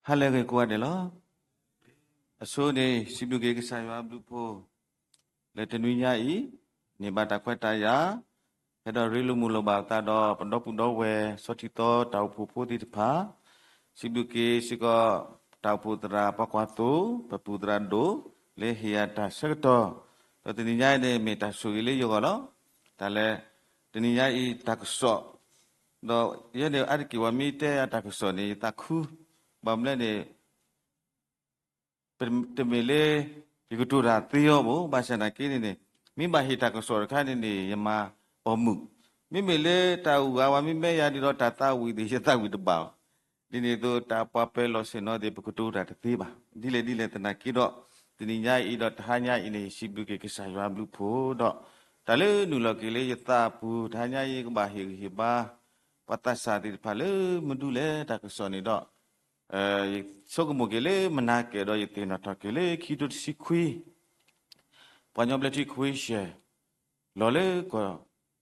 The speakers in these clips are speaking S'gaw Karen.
ဟါလၢအဂ့ၤကိးဂၤဒဲးလီၤ. အဆိန့ၣ် စံးဘျုးက့ၤကစၢ်ယွၤအဘျုးအဖှိၣ် လၢတနွံညါအံၤ န့ၢ်ဘၣ်တၢ်ခွဲးတၢ်ယာ် ဟဲဒီးရ့လိာ်မုာ်လိာ်ဘၣ်အသးဒီး ပဒီပုၢ်ဒီဝဲၢ် ဆီထံသီတၢ်အိၣ်ဖှိၣ်ဖိသ့ၣ်တဖၣ်, စံးဘျုးက့ၤစ့ၢ်ကီး တၢ်အိၣ်ဖှိၣ်သရၣ်ပှၤကွၢ်သိ, ပပူၤသရၣ်ဒိၣ် လၢဟ့ၣ်ယၤတၢ်ဆၢကတီၢ်, ဒီးတနံၤညါအံၤန့ၣ် မ့ၢ်တၢ်ဆိၣ်ဂ့ၤလၢယဂီၢ်လီၤ. တၢ်လၢ တနံၤညါအံၤတၢ်ကစီၣ် ဒီးယဲန့ၣ်အါတက့ၢ်ဝဲမ့ၢ်တဲယၤတၢ်ကစီၣ်န့ၣ် ယသးခု, ဘၣ်မနုၤလဲၣ်န့ၣ် တမ့ၢ်လၢ ယကတိၤတၢ်သ့အီၤဘၣ်, ဘၣ်ဆၣ်သနာ်က့န့ၣ်န့ၣ် မ့ၢ်ဘၣ်ဟ့ၣ်တၢ်ကစီၣ်တခါန့ၣ်န့ၣ် ယမၤအီၤမုာ်, မ့မ့ၢ်လၢတၢ်အုၣ်အါဝဲမ့မ့ၢ်ယၤဒ်ဒီးတၢ်သးဝံၣ်သ့ၣ် ယသးဝံၣ်တဘၣ်အီၤ, ဒ်န့ၣ်အသိးတၢ်ပှၤပၢၤလီၢ်ဆ့ၣ်နီၤသ့ၣ် ပကတိၤတၢ်တသ့ဘၣ်. ဒ်လဲၣ်ဒ်လဲၣ်သနာ်က့ဒီး တနံၤညါအံၤဒီးတဟါညါအံၤန့ၣ် ယစံးဘျုးက့ၤကစၢ်ယွၤအဘျုးအဖှိၣ်ဒီး တၢ်လၢနုာ်လီၤက့ၤလၢယသးပူၤ တဟါညါအံၤ ယကဘၣ်ဟ့ၣ်ဂံၢ်ဟ့ၣ်ဘါ ပှၤသးစၢ်သ့ၣ်တဖၣ်လၢမနုၤလဲၣ်တၢ်ကစီၣ်န့ၣ်ဒီး ယဆိကမိၣ်က့ၤလၢမနၤကဲၤဒီး ယသ့ၣ်နီၣ်ထီၣ်က့ၤလၢခံကထိတဆံခွံ ပှၤကညီဘျၢထံခွ့ရှဲၣ် လီၤလၢ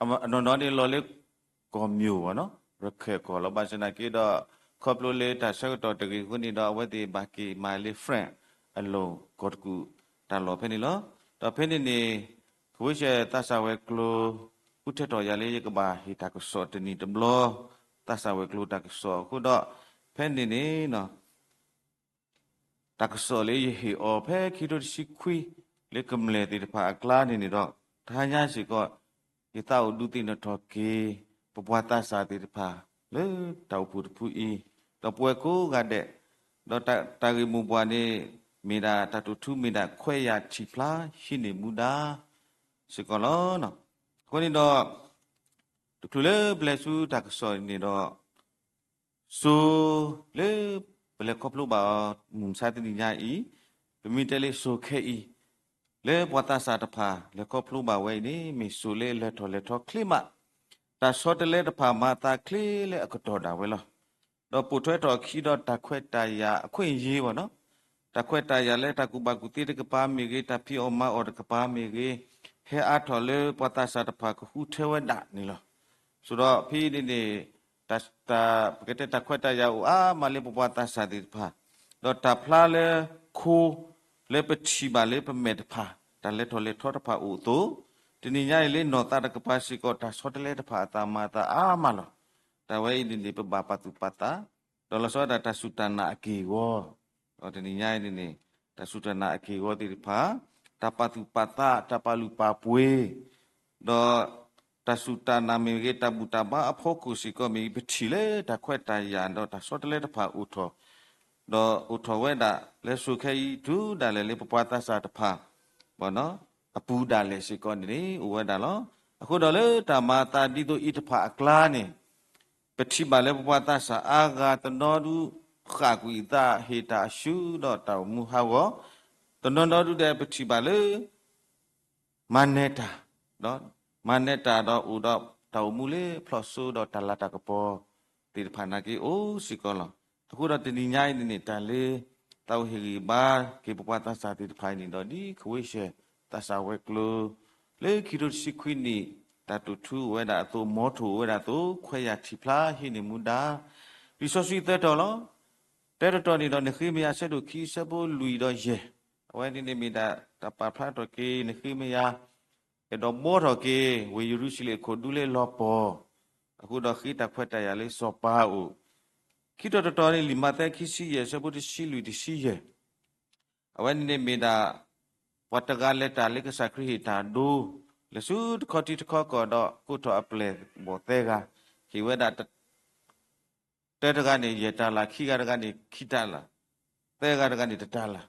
အနီၢ်နီၢ်န့ၣ်လီၤလၢ ကီၢ်မျိာ်ဝဲနီၤ ရခဲၣ်ကီၢ်လီၤ. ဘၣ်ဆၣ်သနာ်က့ဒီး ခီဖျိလၢတၢ်ဆၢကတီၢ်တဂ့ၤအဃိန့ၣ်ဒီး အဝဲသ့ၣ်ဘၣ်က့ၤမၤလၢ France အလီၢ်ကီၢ်တကူၣ်တၢ်လီၢ်ဖဲန့ၣ်လီၤ. ဒီးဖဲန့ၣ်န့ၣ် ခွ့ရှဲၣ်သးစၢ်ဝဲၤကျိၤ ဃုထၢထီၣ်ယၤလၢယကဘၣ်ဟ့ၣ်တၢ်ကစီၣ်တနံၤတဘျီ သးစၢ်ဝဲၤကျိၤတၢ်ကစီၣ်အဃိဒီး ဖဲန့ၣ်န့ၣ် တၢ်ကစီၣ်လၢယဟ့ၣ်အီၤဖဲခံကထိတဆံခွံ လၢကမျၢၢ်သ့ၣ်တဖၣ်အကျါန့ၣ်န့ၣ်ဒီး တဟါညါစ့ၢ်ကီး ယသးအိၣ်ဒုးသ့ၣ်နီၣ်ထီၣ်က့ၤ ပပှၤသးစၢ်သ့ၣ်တဖၣ် လၢတၢ်အိၣ်ဖှိၣ်တဖုအံၤ ဒီးပဝဲကိးဂၤဒဲး ဒီးတၢ်ဂ့ၢ်မိၢ်ပှၢ်န့ၣ် မ့ၢ်ဒၣ်တၢ်တိာ်ထူမ့ၢ်ဒၣ်ခွဲးယာ်ထံးဖျါ ဟံးန့ၢ်မူဒါ စ့ၢ်ကီးလီၤ. အဃိန့ၣ်ဒီး တချုးလၢပလဲၤဆူတၢ်ကစီၣ်န့ၣ်ဒီး စိၤလၢ ပလဲၤခီဖျိဘၣ်အီၤ မုၢ်မဆါတနံၤညါအံၤ ပမ့ၢ်တဲလၢစိၤခဲအံၤ လၢပှၤသးစၢ်တဖၣ် လဲၤခီဖျိဘၣ်ဝဲအံၤန့ၣ် မ့ၢ်စိၤလၢလဲၤထီၣ်လဲၤထီချ့မး တၢ်ဆီတလဲတဖၣ်မၤအသးချ့လၢအကတီၢ်ဒၣ်ဝဲလီၤ. ဒီးပိာ်ထွဲထီၣ်အခံဒီးတၢ်ခွဲးတၢ်ယာ်အခွဲးအယံၤဘၣ်နီၤ တၢ်ခွဲးတၢ်ယာ်လၢတၢ်ကူၣ်ဘၣ်ကူၣ်သ့တကပၤမ့ၢ်ဂ့ၤ တၢ်ဖံးအီၣ်မၤအီၣ်တကပၤမ့ၢ်ဂ့ၤ ဟဲအါထီၣ်လၢပှၤသးစၢ်တဖၣ်ကဃုထၢဝဲဒၣ်န့ၣ်လီၤ. ဆိုတော့ ဖဲအံၤန့ၣ်န့ၣ် တၢ် ပကတဲတၢ်ခွဲးတၢ်ယာ်အိၣ်အါမးလၢ ပပှၤသးစၢ်သ့ၣ်တဖၣ် ဒီးတၢ်ဖျါလၢခိ လၢပထံၣ်ဘၣ်လၢပမဲာ်တဖၣ် တၢ်လဲၤထီၣ်လဲၤထီတဖၣ်အိၣ်အသိး တနံၤညါအံၤလၢနီၢ်သးတကပၤစ့ၢ်ကီး တၢ်ဆီတလဲတဖၣ်အသးမၤအသးအါမးလီၤ. တၢ်ဝဲအံၤန့ၣ်န့ၣ် ပဘၣ်ပာ်သူၣ်ပာ်သး ဒီးလီၤဆီဒၣ်တၢ်စူၢ်တၢ်နာ်အက့ၢ်အဂီၤ ဒီးတနံၤညါအံၤန့ၣ်န့ၣ် တၢ်စူၢ်တၢ်နာ်အက့ၢ်အဂီၤသ့ၣ်တဖၣ် တၢ်ပာ်သူၣ်ပာ်သး တၢ်ပာ်လုၢ်ပာ်ပှ့ၤ ဒီးတၢ်စူၢ်တၢ်နာ်မ့ၢ်ဂ့ၤ တၢ်ဘူၣ်တၢ်ဘါအဖီခိၣ်စ့ၢ်ကီးမ့ၢ်ဂ့ၤ ပထံၣ်လၢတၢ်ခွဲးတၢ်ယာ်ဒီးတၢ်ဆီတလဲတဖၣ်အိၣ်ထီၣ် ဒီးအိၣ်ထီၣ်ဝဲဒၣ်လၢစိၤခဲအံၤတုၤဒၣ်လဲာ်လၢပပှၤသးစၢ်တဖၣ် အပူၤဒၣ်လဲာ်စ့ၢ်ကီးန့ၣ်န့ၣ် အိၣ်ဝဲဒၣ်လီၤ. အဃိဒီးလၢတၢ်မၤအသးဒ်သိးအံၤတဖၣ်အကျါန့ၣ် ပထံၣ်ဘၣ်လၢပပှၤသးစၢ်အါဂၤတနီၤဒုး ဃၣ်ကွံာ်အသးဟ့ၣ်တၢ်အၡူဒီးတၢ်အိၣ်မူဟးဂီၤ, တနီၤနီၤဒုးဒီးပထံၣ်ဘၣ်လၢ မၤနၢၤတၢ်, မၤနၢၤတၢ်ဒီးအိၣ်ဒီးတၢ်အိၣ်မူလၢဖျိးစိဒီးတၢ်လၤတၢ်ကပီၤသ့ၣ်တဖၣ်နာ်က့အိၣ်စ့ၢ်ကီးလီၤ. အဃိဒီးတနံၤညါအံၤန့ၣ်န့ၣ် တၢ်လၢ သးအိၣ်ဟ့ၣ်ဂံၢ်ဘါက့ၤပပှၤသးစၢ်သ့ၣ်တဖၣ်အံၤန့ၣ်ဒီး ဒ်ခွ့ရှဲၣ်သးစၢ်ဝဲၤကျိၤ လၢခံကထိတဆံခွံနံၣ် တၢ်တိာ်ထူအိၣ်ဝဲဒၣ်အသိး မီထိၣ်အိၣ်ဝဲဒၣ်အသိး ခွဲးယာ်ထံးဖျါဟံးန့ၢ်မူဒါ လံာ်စီဆှံသၢတီၤလီၤ. တၢတတီၤန့ၣ်ဒီး နဃ့မယၤဆၢဒိၣ်ခံဆၢဖိလွံၢ်ဒီးယဲၢ်, အဝဲန့ၣ်န့ၣ်မ့ၢ်ဒၣ်တၢ်ပာ်ဖျါထီၣ်က့ၤ နဃ့မယၤ အဲၣ်ဒိးဘှီထီၣ်က့ၤ ဝ့ၢ်ယရူၤၡလ့ၣ်အခိၣ်ဒူလၢလီၤပှီၢ်, အဃိဒီးဃ့တၢ်ခွဲးတၢ်ယာ်လၢစီၤပၤအအိၣ်, ခံတီၤတတီၤန့ၣ် လံာ်မးသဲခံဆံယဲၢ်ဆၢဖိတဆံလွံၢ်တဆံယဲၢ် အဝဲန့ၣ်န့ၣ်မ့ၢ်ဒၣ် ပှၤတဂၤလဲၤတၢ်လၢကစၢ်ခရံာ်ဟ့ၣ်တၢ်ဒိ, လဲၤဆူတခီထံတခီကီၢ်ဒီး ကိးထီၣ်အပျဲၢ်အဘီၣ်သၢဂၤ, ဟ့ၣ်ဝဲဒၣ် တၢတဂၤန့ၣ် ယဲၢ်တၤလၣ်, ခံဂၤတဂၤန့ၣ် ခံတၤလၣ်, သၢဂၤတဂၤန့ၣ် တတၤလၣ်,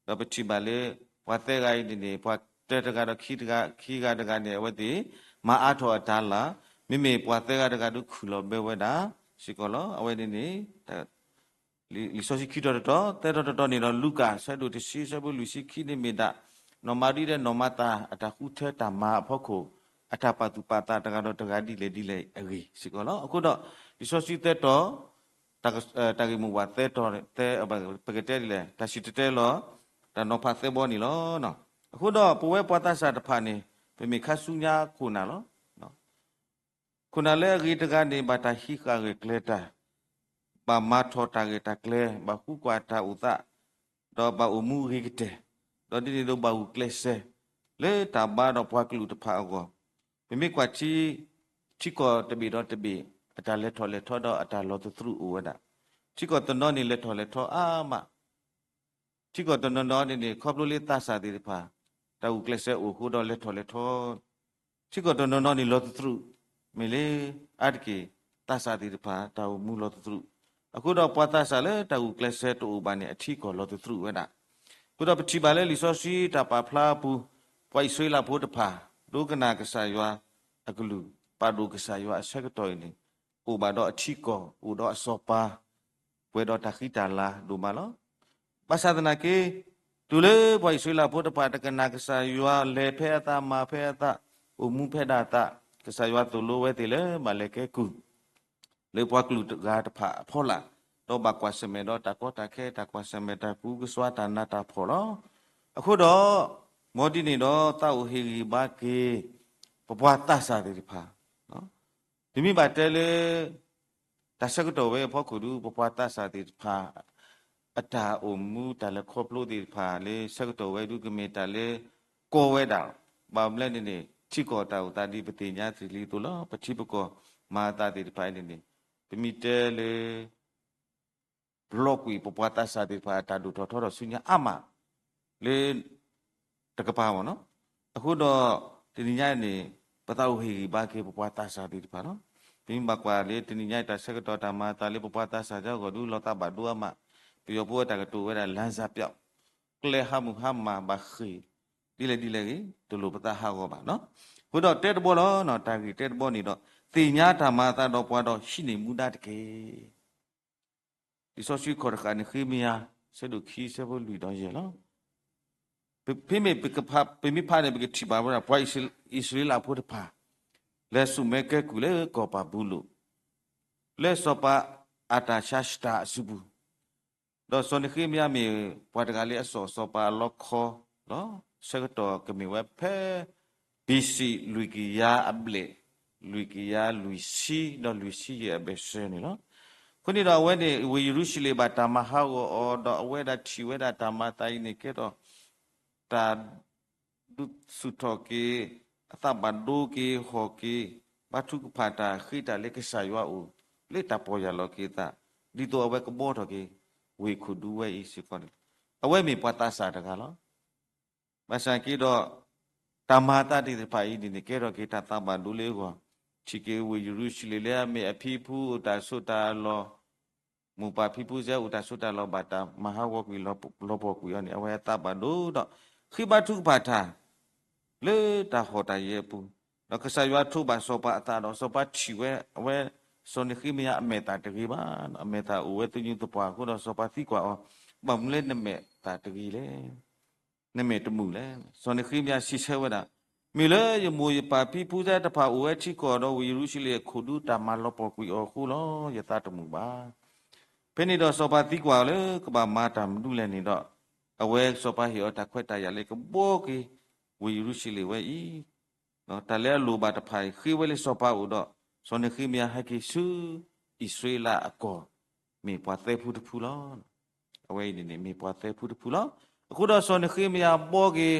ဒီးပထံၣ်ဘၣ်လၢ ပှၤသၢဂၤအံၤန့ၣ်န့ၣ် ပှၤတၢတဂၤဒီးခံတဂၤ, ခံဂၤတဂၤန့ၣ် အဝဲသ့ၣ် မၤအါထီၣ်အတၤလၣ်, မ့မ့ၢ်ပှၤသၢဂၤတဂၤဒုးခုၣ်လီၤဘၢဝဲဒၣ်စ့ၢ်ကီးလီၤ. အဝဲန့ၣ်န့ၣ် လံာ်စီဆှံခံတီၤတတီၤ, သၢတီၤတတီၤန့ၣ်ဒီး လူၤကၣ်ဆၢဒိၣ်တဆံဆၢဖိလွံၢ်ဆံခံန့ၣ်မ့ၢ်ဒၣ် နီၢ်မၤရံဒီးနီၢ်မၤသၤအတၢ်ဃုထၢတၢ်မၤအဖီခိၣ် အတၢ်ပာ်သူၣ်ပာ်သးတဂၤဒီးတဂၤဒ်လဲၣ်ဒ်လဲၣ်အဂ့ၢ်စ့ၢ်ကီးလီၤ. အဃိဒီး လံာ်စီဆှံသၢတီၤ, တၢ်ဂ့ၢ်မိၢ်ပှၢ်သၢတီၤ, ပကတဲဒ်လဲၣ်, တၢ်စံၣ်တဲၤတဲလီၤ တၢ်နီၤဖးသၢဘီန့ၣ်လီၤ. အဃိဒီးပဝဲပှၤသးစၢ်တဖၣ်န့ၣ် ပမ့ၢ်ခါဆူညါခိၣ်နၢ်လီၤ. ခိၣ်နၢ်လၢအဂ့ၤတဂၤန့ၣ် ဘၣ်တၢ်ဟံးဃာ်ဂၢၢ်ကျၢၤတၢ်, ဘၣ်မၤထီၣ်တၢ်ဂ့ၢ်တၢ်ကျဲၤ, ဘၣ်ဃုကွၢ်တၢ်အိၣ်သး, ဒီးဘၣ်အိၣ်မူဂ့ၤကတၢၢ်, ဒီးဒ်န့ၣ်ဒီးဘၣ်ဂုာ်ကျဲးစၢး လၢတၢ်ဘါဒီးပှၤကလုာ်တဖၣ်အဂီၢ်, ပမ့ၢ်ကွၢ်ထံ, ထံကီၢ်တဘ့ၣ်ဒီးတဘ့ၣ် အတၢ်လဲၤထီၣ်လဲၤထီဒီးအတၢ်လီၤသတြူးအိၣ်ဝဲဒၣ်, ထံကီၢ်တနီၤန့ၣ်လဲၤထီၣ်လဲၤထီအါမး, ထံကီၢ်တနီၤနီၤန့ၣ်န့ၣ် ခီဖျိလၢသးစၢ်သ့ၣ်တဖၣ် တၢ်ဂုာ်ကျဲးစၢးအိၣ်အဃိဒီးလဲၤထီၣ်လဲၤထီ, ထံကီၢ်တနီၤနီၤန့ၣ်လီၤသတြူး, မ့ၢ်လၢအါတက့ၢ် သးစၢ်သ့ၣ်တဖၣ် တၢ်အိၣ်မူလီၤသတြူး, အဃိဒီးပှၤသးစၢ်လၢတၢ်ဂုာ်ကျဲးစၢးတအိၣ်ဘၣ်န့ၣ် အထံကီၢ်လီၤသတြူးဝဲဒၣ်. အဃိဒီးပထံၣ်ဘၣ်လၢလံာ်စီဆှံတၢ်ပာ်ဖျါအပူၤ, ပှၤအံၣ်စရ့လးဖိတဖၣ် ဒိကနၣ်ကစၢ်ယွၤအကလုၢ်, ပာ်ဒိၣ်ကစၢ်ယွၤအဆၢကတီၢ်အံၤန့ၣ် အိၣ်ဘၣ်ဒီးအထံကီၢ် အိၣ်ဒီးအစီၤပၤ ပှဲၤဒီးတၢ်ဃံတၢ်လၤဒိၣ်မးလီၤ. ဘၣ်ဆၣ်သနာ်က့ တုၤလၢပှၤအံၣ်စရ့လးဖိတဖၣ် တကနၣ်ကစၢ်ယွၤ လဲၤဖဲအသး မၤဖဲအသး အိၣ်မူဖဲဒၣ်အသး, ကစၢ်ယွၤသိၣ်လိဝဲသ့ၣ်လၢဘၣ်လဲၤကဲကုၢ် လၢပှၤကလုာ်တဂၤတဖၣ်အဖီလာ်, ဒီးဘၣ်ကွၢ်ဆၢၣ်မဲာ်ဒီးတၢ်ကီတၢ်ခဲ တၢ်ကွၢ်ဆၢၣ်မဲာ်တၢ်ကူကစွါ တၢ်နးတၢ်ဖှီၣ်လီၤ. အဃိဒီး မ်ဒ်န့ၣ်ဒီးသးအိၣ်ဟ့ၣ်ဂံၢ်ဘါက့ၤ ပပှၤသးစၢ်သ့ၣ်တဖၣ်, ပမ့ၢ်ဘၣ်တဲလၢ တၢ်ဆၢကတီၢ်ဝဲအဖီခိၣ်ဒု ပပှၤသးစၢ်သ့ၣ်တဖၣ် အတၢ်အိၣ်မူတၢ်လဲၤခီဖျိသ့ၣ်တဖၣ် လၢဆၢကတီၢ်ဝဲဒု ကမ့ၢ်တၢ်လၢကီဝဲဒၣ်, ဘၣ်မနုၤလဲၣ်န့ၣ်န့ၣ် ထံကီၢ်တၢ်အိၣ်သးဒ်ပသ့ၣ်ညါတ့ၢ်လံအသိးလီၤ. ပထံပကီၢ်မၤအသးသ့ၣ်တဖၣ်အံၤန့ၣ်န့ၣ် ပမ့ၢ်တဲလၢ ဘျီကွံာ်ပပှၤသးစၢ်သ့ၣ်တဖၣ် အတၢ်ဒိၣ်ထီၣ်ထီထီၣ်ဆူညါအါမး လၢ တကပၤမ့ၢ်နီၤ. အဃိဒီး တနံၤညါန့ၣ် ပသးအိၣ်ဟ့ၣ်ဂံၢ်ဘါက့ၤ ပပှၤသးစၢ်သ့ၣ်တဖၣ်လီၤ. ပမ့ၢ်ဘၣ်ကွၢ်လၢတနံၤညါအံၤ တၢ်ဆၢကတီၢ်တၢ်မၤအသးလၢပပှၤသးစၢ်အဂီၢ်ဒု လီၤသးဘၣ်ဒိအါမး, ပယီၤဖိအတၢ်ကတိၤဝဲဒၣ် လမ်းစပြောက်, ကျဲဟါမုၢ်ဟါမၢ်ဘၣ်ဃ့ၢ် ဒ်လဲၣ်ဒ်လဲၣ်ဂ့ၤ တလိၣ်ပသးဟးဂီၤဘၣ်နီၤ. အဃိဒီးတဲတဘီလီၤ, တၢ်ဂ့ၢ်တဲတဘီန့ၣ်ဒီး သ့ၣ်ညါတၢ်မၤအသးဒီးပှၤဒီးဟံးန့ၢ်မူဒါတက့ၢ်. လံာ်စီဆှံခီၣ်တဃာ် နဃ့မယၤ ဆၢဒိၣ်ခံ ဆၢဖိလွံၢ်ဒီးယဲၢ်လီၤ. ဖဲမ့ၢ်ပကဖး, ပမ့ၢ်ဖးန့ၣ် ပကထံၣ်ဘၣ်ဝဲဒၣ် ပှၤအံၣ်စရ့လးဖိတဖၣ် လဲၤဆူၣ်မဲာ်ကဲကုၢ်လၢကီၢ်ဘၤဘူလိၣ် လၢစီၤပၤအၣ်တၢ်ၡါၡတၢ်အစုပူၤ, ဒီးစီၤနဃ့မယၤမ့ၢ်ပှၤတဂၤလၢအစီၤစီၤပၤအလီခီလီၤ. ဆၢကတီၢ်ကမ့ၢ်ဝဲဖဲ ဘီၣ်စံၣ် လွံၢ်ကယၤအဘျဲၣ်, လွံၢ်ကယၤလွံၢ်ဆံ ဒီးလွံၢ်ဆံယဲၢ်အဘၢၣ်စၢၤန့ၣ်လီၤ. အဃိန့ၣ်ဒီးအဝဲန့ၣ် ဝ့ၢ်ယရူၤၡလ့ၣ်ဘၣ်တၢ်မၤဟးဂီၤအီၤ ဒီးအဝဲဒၣ်ထံၣ်ဝဲဒၣ်တၢ်မၤအသးအံၤန့ၣ် ကဲထီၣ် တၢ် ဒုးဆူၣ်ထီၣ်က့ၤ အသးဘၣ်ဒိက့ၤ ဟီၣ်က့ၤ ဘါထုကဖၣ်တၢ်ဃ့တၢ်လၢကစၢ်ယွၤအအိၣ် လၢတၢ်ပီၢ်ယၢ်လီၤက့ၤအသး ဒ်သိးအဝဲကဘှီထီၣ်က့ၤ ဝ့ၢ်ခိၣ်ဒူဝဲအံၤစ့ၢ်ကီးန့ၣ် အဝဲမ့ၢ်ပှၤသးစၢ်တဂၤလီၤ. ဘၣ်ဆၣ်က့ဒီး တၢ်မၤအသးသ့ၣ်တဖၣ်အံၤန့ၣ်န့ၣ် ကဲထီၣ်က့ၤတၢ်သးဘၣ်ဒိလၢအဂီၢ် ထံၣ်က့ၤဝ့ၢ်ယရူၤၡလ့ၣ်လၢအမ့ၢ်အဖံအဖုအိၣ်တၢ်ဆိးတၢ်လီၢ် မိၢ်ပၢ်ဖံဖုစဲအိၣ်တၢ်ဆိးတၢ်လီၢ်ဘၣ်တၢ်မၤဟးဂီၤကွံာ်လီၤပှီၢ်ကွံာ်အီၤန့ၣ် အဝဲအသးဘၣ်ဒိဒီး ဃ့ဘါထုကဖၣ်တၢ် လၢတၢ်ဟီၣ်တၢ်ယဲၤအပူၤ, ဒီးကစၢ်ယွၤထိးဘၣ်စီၤပၤအသးဒီး စီၤပၤထံၣ်ဝဲ အဝဲ စီၤနဃ့မယၤအမဲာ်သၣ်တဂ့ၤဘၣ်, အမဲာ်သၣ်အိၣ်ဝဲသညူးသပှၢ်အဃိဒီး စီၤပၤသံကွၢ်အီၤ, ဘၣ်မနုၤလၢနမဲာ်သၣ်တဂ့ၤလဲၣ် နမဲာ်တမုာ်လဲၣ်. စီၤနဃ့မယၤစံးဆၢဝဲဒၣ်, မ့ၢ်လၢယမိၢ်ယပၢ်ဖံဖုစဲတဖၣ်အိၣ်ဝဲထံကီၢ်ဒီးဝ့ၢ်ယရူၤၡလ့ၣ်အခိၣ်ဒူတၢ်မၤလီၤပှီၢ်ကွံာ်အီၤအဃိလီၤ. ယသးတမုာ်ဘၣ်. ဖဲန့ၣ်ဒီးစီၤပၤသံကွၢ်အီၤလၢကဘၣ်မၤတၢ်မနုၤလဲၣ်န့ၣ်ဒီး အဝဲစီၤပၤဟ့ၣ်အီၤတၢ်ခွဲးတၢ်ယာ်လၢကဘှီက့ၤ ဝ့ၢ်ယရူၤၡလ့ၣ်ဝဲအံၤ တၢ်လၢအလိၣ်ဘၣ်တဖၣ်အံၤ ဃ့ဝဲလၢစီၤပၤအအိၣ်ဒီး စီၤနဃ့မယၤဟဲက့ၤဆူ အံၣ်စရ့လးအကီၢ် မ့ၢ်ပှၤသၢဖုတဖုလီၤ. အဝဲအံၤန့ၣ်န့ၣ် မ့ၢ်ပှၤသၢဖုတဖုလီၤ. အဃိဒီးစီၤနဃ့မယၤဘှီက့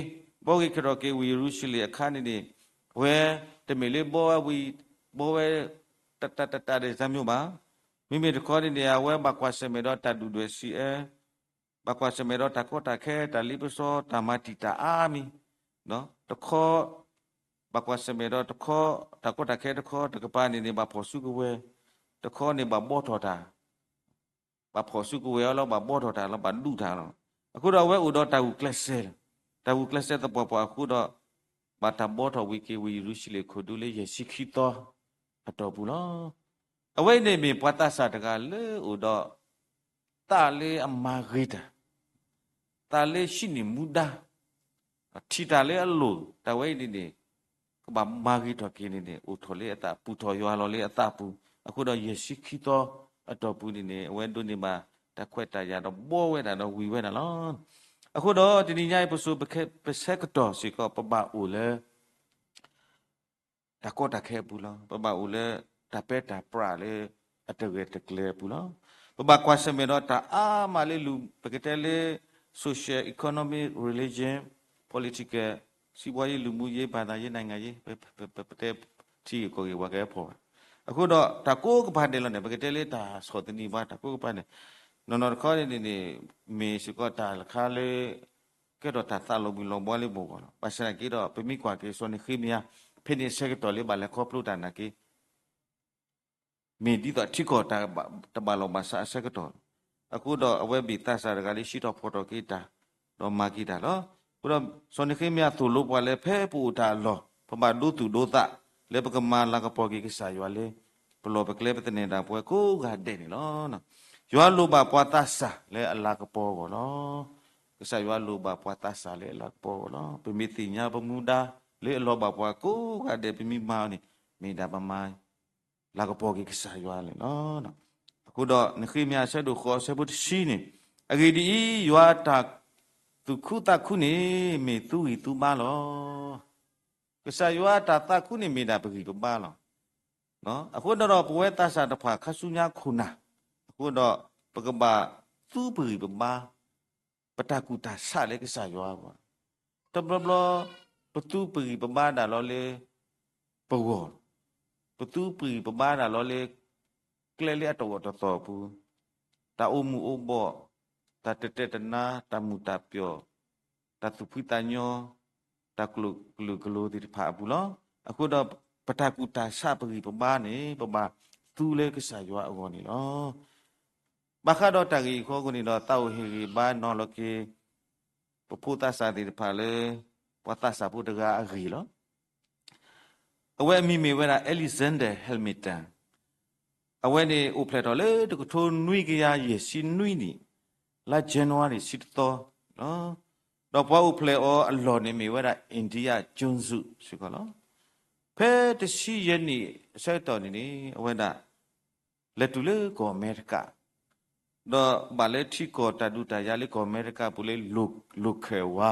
ၤ, ဘှီက့ၤခဲထီၣ်က့ၤဝ့ၢ်ယရူၤၡလ့ၣ်အခါန့ၣ်န့ၣ် အဝဲတမ့ၢ်လၢဘှီဝဲဝံၤ ဘှီဝဲ တတၢ်တတၢ်ဒ်စၢ်မျိုးဘၣ်. မ့မ့ၢ်တခီန့ၣ်န့ၣ် အဝဲဘၣ်ကွၢ်ဆၢၣ်မဲာ်ဒီးတၢ်ဒုၣ်ဒွဲၣ်စံးအၢ ဘၣ်ကွၢ်ဆၢၣ်မဲာ်ဒီးတၢ်ကီတၢ်ခဲ တၢ်လ့ပစီ တၢ်မၤတံာ်တာ်အါမံၤ, တခီ ဘၣ်ကွၢ်ဆၢၣ်မဲာ်ဒီးတခီ တၢ်ကီတၢ်ခဲတခီ တကပၤန့ၣ်န့ၣ် ဘၣ်ဖီၣ်စုကဝဲၤ, တခီန့ၣ်ဘၣ်ဘှီထီၣ်တၢ်, ဘၣ်ဖီၣ်စုကဝဲၤအီၤလီၤ ဘၣ်ဘှီထီၣ်တၢ်လီၤ ဘၣ်ဒူးတၢ်လီၤ. အဃိဒီးအဝဲအိၣ်ဒီးတၢ်ဂုာ်ကျဲးစၢး, တၢ်ဂုာ်ကျဲးစၢးသပှၢ်ပှၢ်အဃိဒီး ဘၣ်တၢ်ဘှီထီၣ်ဝံၤက့ၤဝ့ၢ်ယရူၤၡလ့ၣ်ခိၣ်ဒူလၢယဲၢ်ဆံခံသီအတီၢ်ပူၤလီၤ. အဝဲအံၤန့ၣ်မ့ၢ်ပှၤသးစၢ်တဂၤလၢအိၣ်ဒီး သးလၢအမၤဂ့ၤတၢ်, သးလၢဟံးန့ၢ်မူဒါ, ထံၣ်တၢ်လၢအလိၣ် တၢ်ဝဲအံၤန့ၣ်န့ၣ် ကဘၣ်မၤဂ့ၤထီၣ်က့ၤန့ၣ်န့ၣ် အိၣ်ထီၣ်လၢအသး ပူၤထီၣ်ယွၤလီၤလၢအသးပူၤ, အဃိဒီးယဲၢ်ဆံခံသီအတီၢ်ပူၤန့ၣ်န့ၣ် အဝဲဒိးန့ၢ်ဘၣ်တၢ်ခွဲးတၢ်ယာ်ဒီးဘှီဝဲဒၣ်ဒီးဝံၤဝဲဒၣ်လီၤ. အဃိဒီးတနံၤညါအံၤ ပစိၤပဆၢကတီၢ်စ့ၢ်ကီး ပဘၣ်အိၣ်လၢ တၢ်ကီတၢ်ခဲအပူၤလီၤ. ပဘၣ်အိၣ်လၢတၢ်ပၢတၢ်ပြးလၢအတဂဲၤတကျဲၤအပူၤလီၤ. ပဘၣ်ကွၢ်ဆၢၣ်မဲာ်ဒီးတၢ်အါမးလၢ ပကတဲလၢ social, economic, religion, political, စီးပွားရေး, လူမှုရေး, ဘာသာရေး, နိုင်ငံရေး, ပတဲထံဂ့ၢ်ကီၢ်ဂ့ၢ် ပှၤကဟဲဖီၣ်ဘၣ်. အဃိဒီးတၢ်ကိးကပၤဒဲးလီၤန့ၣ် ပကတဲလၢတၢ်ဆီၣ်သနံးပှၤတၢ်ကိးကပၤန့ၣ်, နီၢ်နီၢ်တခီန့ၣ်န့ၣ် မ့ၢ်စ့ၢ်ကီးတၢ်တခါလၢ ကဲထီၣ်တၢ်သးလီၤဘှံးလီၤဘှါလၢပဂီၢ်လီၤ. ဘၣ်ဆၣ်သနာ်က့ဒီး ပမ့ၢ်ကွၢ်က့ၤစီၤနဃ့မယၤ ဖဲန့ၣ်အဆၢကတီၢ်လၢဘၣ်လဲၤခီဖျိတၢ်နာ်က့ မ့ၢ်ဒ်သိးထံကီၢ်တၢ်ဘၣ်လီၤဘၣ်စးအဆၢကတီၢ်, အဃိဒီးအဝဲဘၣ်သးစၢ်တဂၤလၢဟံးထီၣ်ဖီၣ်ထီၣ်က့ၤတၢ် ဒီးမၤက့ၤတၢ်လီၤ. အဃိဒီး စီၤနဃ့မယၤသိၣ်လိပှၤလၢ ဖဲပအိၣ်တၢ်အလီၢ် ပဘၣ်ဒိသူၣ်ဒိသး လၢပကမၤလၤကပီၤက့ၤကစၢ်ယွၤလၢ ပလီၢ်ပကျဲပသန့ၤဒၣ်ပဝဲကိးဂၤဒဲးန့ၣ်လီၤ. ယွၤလိၣ်ဘၣ်ပှၤသးစၢ်လၢအလၤကပီၤအဂီၢ်လီၤ. ကစၢ်ယွၤလိၣ်ဘၣ်ပှၤသးစၢ်လၢအလၤကပီၤအဂီၢ်လီၤ. ပမ့ၢ်သ့ၣ်ညါပမူဒါလၢအလီၤဘၣ်ပှၤကိးဂၤဒဲး ပမ့ၢ်မၤအီၤန့ၣ် မ့ၢ်ဒၣ်ပမၤ လၤကပီၤက့ၤကစၢ်ယွၤန့ၣ်လီၤ. အဃိဒီးနဃ့မယၤအဆၢဒိၣ်ဃိးအဆၢဖိတဆံန့ၣ်, အဂ့ၢ်ဒ်အံၤ, ယွၤအတၢ်သူၣ်ခုသးခုန့ၣ် မ့ၢ်သုဂံၢ်သုဘါလီၤ. ကစၢ်ယွၤအတၢ်သးခုန့ၣ်မ့ၢ်ဒၣ်ပဂံၢ်ပဘါလီၤ. အဃိဒီးပဝဲသးစၢ်တဖၣ်ခါဆူညါခိၣ်နၢ်, အဃိဒီးပကဘၣ်သူပဂံၢ်ပဘါ ပတၢ်ကူၣ်တၢ်ဆးလၢကစၢ်ယွၤအဂီၢ်, တဘျီဘျီ ပသူပဂံၢ်ပဘါဒၣ်လီၤလၢ ပဂီၢ်, ပသူပဂံၢ်ပဘါဒၣ်လီၤလၢ ကျဲလၢအတအိၣ်တသီၣ်အပူၤ, တၢ်အိၣ်မူအိၣ်ဘှီၣ်, တၢ်တတဲတနါ, တၢ်မုာ်တၢ်ပျီၣ်, တၢ်သူၣ်ဖှံသးညီ, တၢ်ကလုာ်ကလုာ်ကလိၤသ့ၣ်တဖၣ်အပူၤလီၤ. အဃိဒီး ပတၢ်ကူၣ်တၢ်ဆးပဂံၢ်ပဘါန့ၣ် ပဘၣ်သူလၢကစၢ်ယွၤအဂီၢ်န့ၣ်လီၤ. ဘၣ်ဃးဒီးတၢ်ဂ့ၢ်အံၤအဃိန့ၣ်ဒီး သးအိၣ်ဟ့ၣ်ဂံၢ်ဘါနီၤလီၤက့ၤ ပဖိသးစၢ်သ့ၣ်တဖၣ်လၢ ပှၤသးစၢ်ဖိတဂၤအဂ့ၢ်လီၤ. အဝဲအမံၤမ့ၢ်ဝဲဒၣ် Alexander Hamilton, အဝဲန့ၣ်အိၣ်ဖျဲၣ်ထီၣ်လၢတကထိနွံကယၤယဲၢ်ဆံနွံနံၣ် လါ January တဆံတသီ, ဒီးပှၤအိၣ်ဖျဲၣ်အီၤအလီၢ်န့ၣ်မ့ၢ်ဝဲဒၣ် Indiana Jones စ့ၢ်ကီးလီၤ. ဖဲတဆံယဲၢ်နံၣ်အဆၢကတီၢ်န့ၣ်န့ၣ် အဝဲဒၣ် လဲၤတုၤလၢကီၢ်အမဲရကၤ, ဒီးဘၣ်လၢထံကီၢ်တၢ်ဒုးတၢ်ယၤလၢကီၢ်အမဲရကၤအပူၤလၢ လီၢ်ခၢၣ်ဝါ,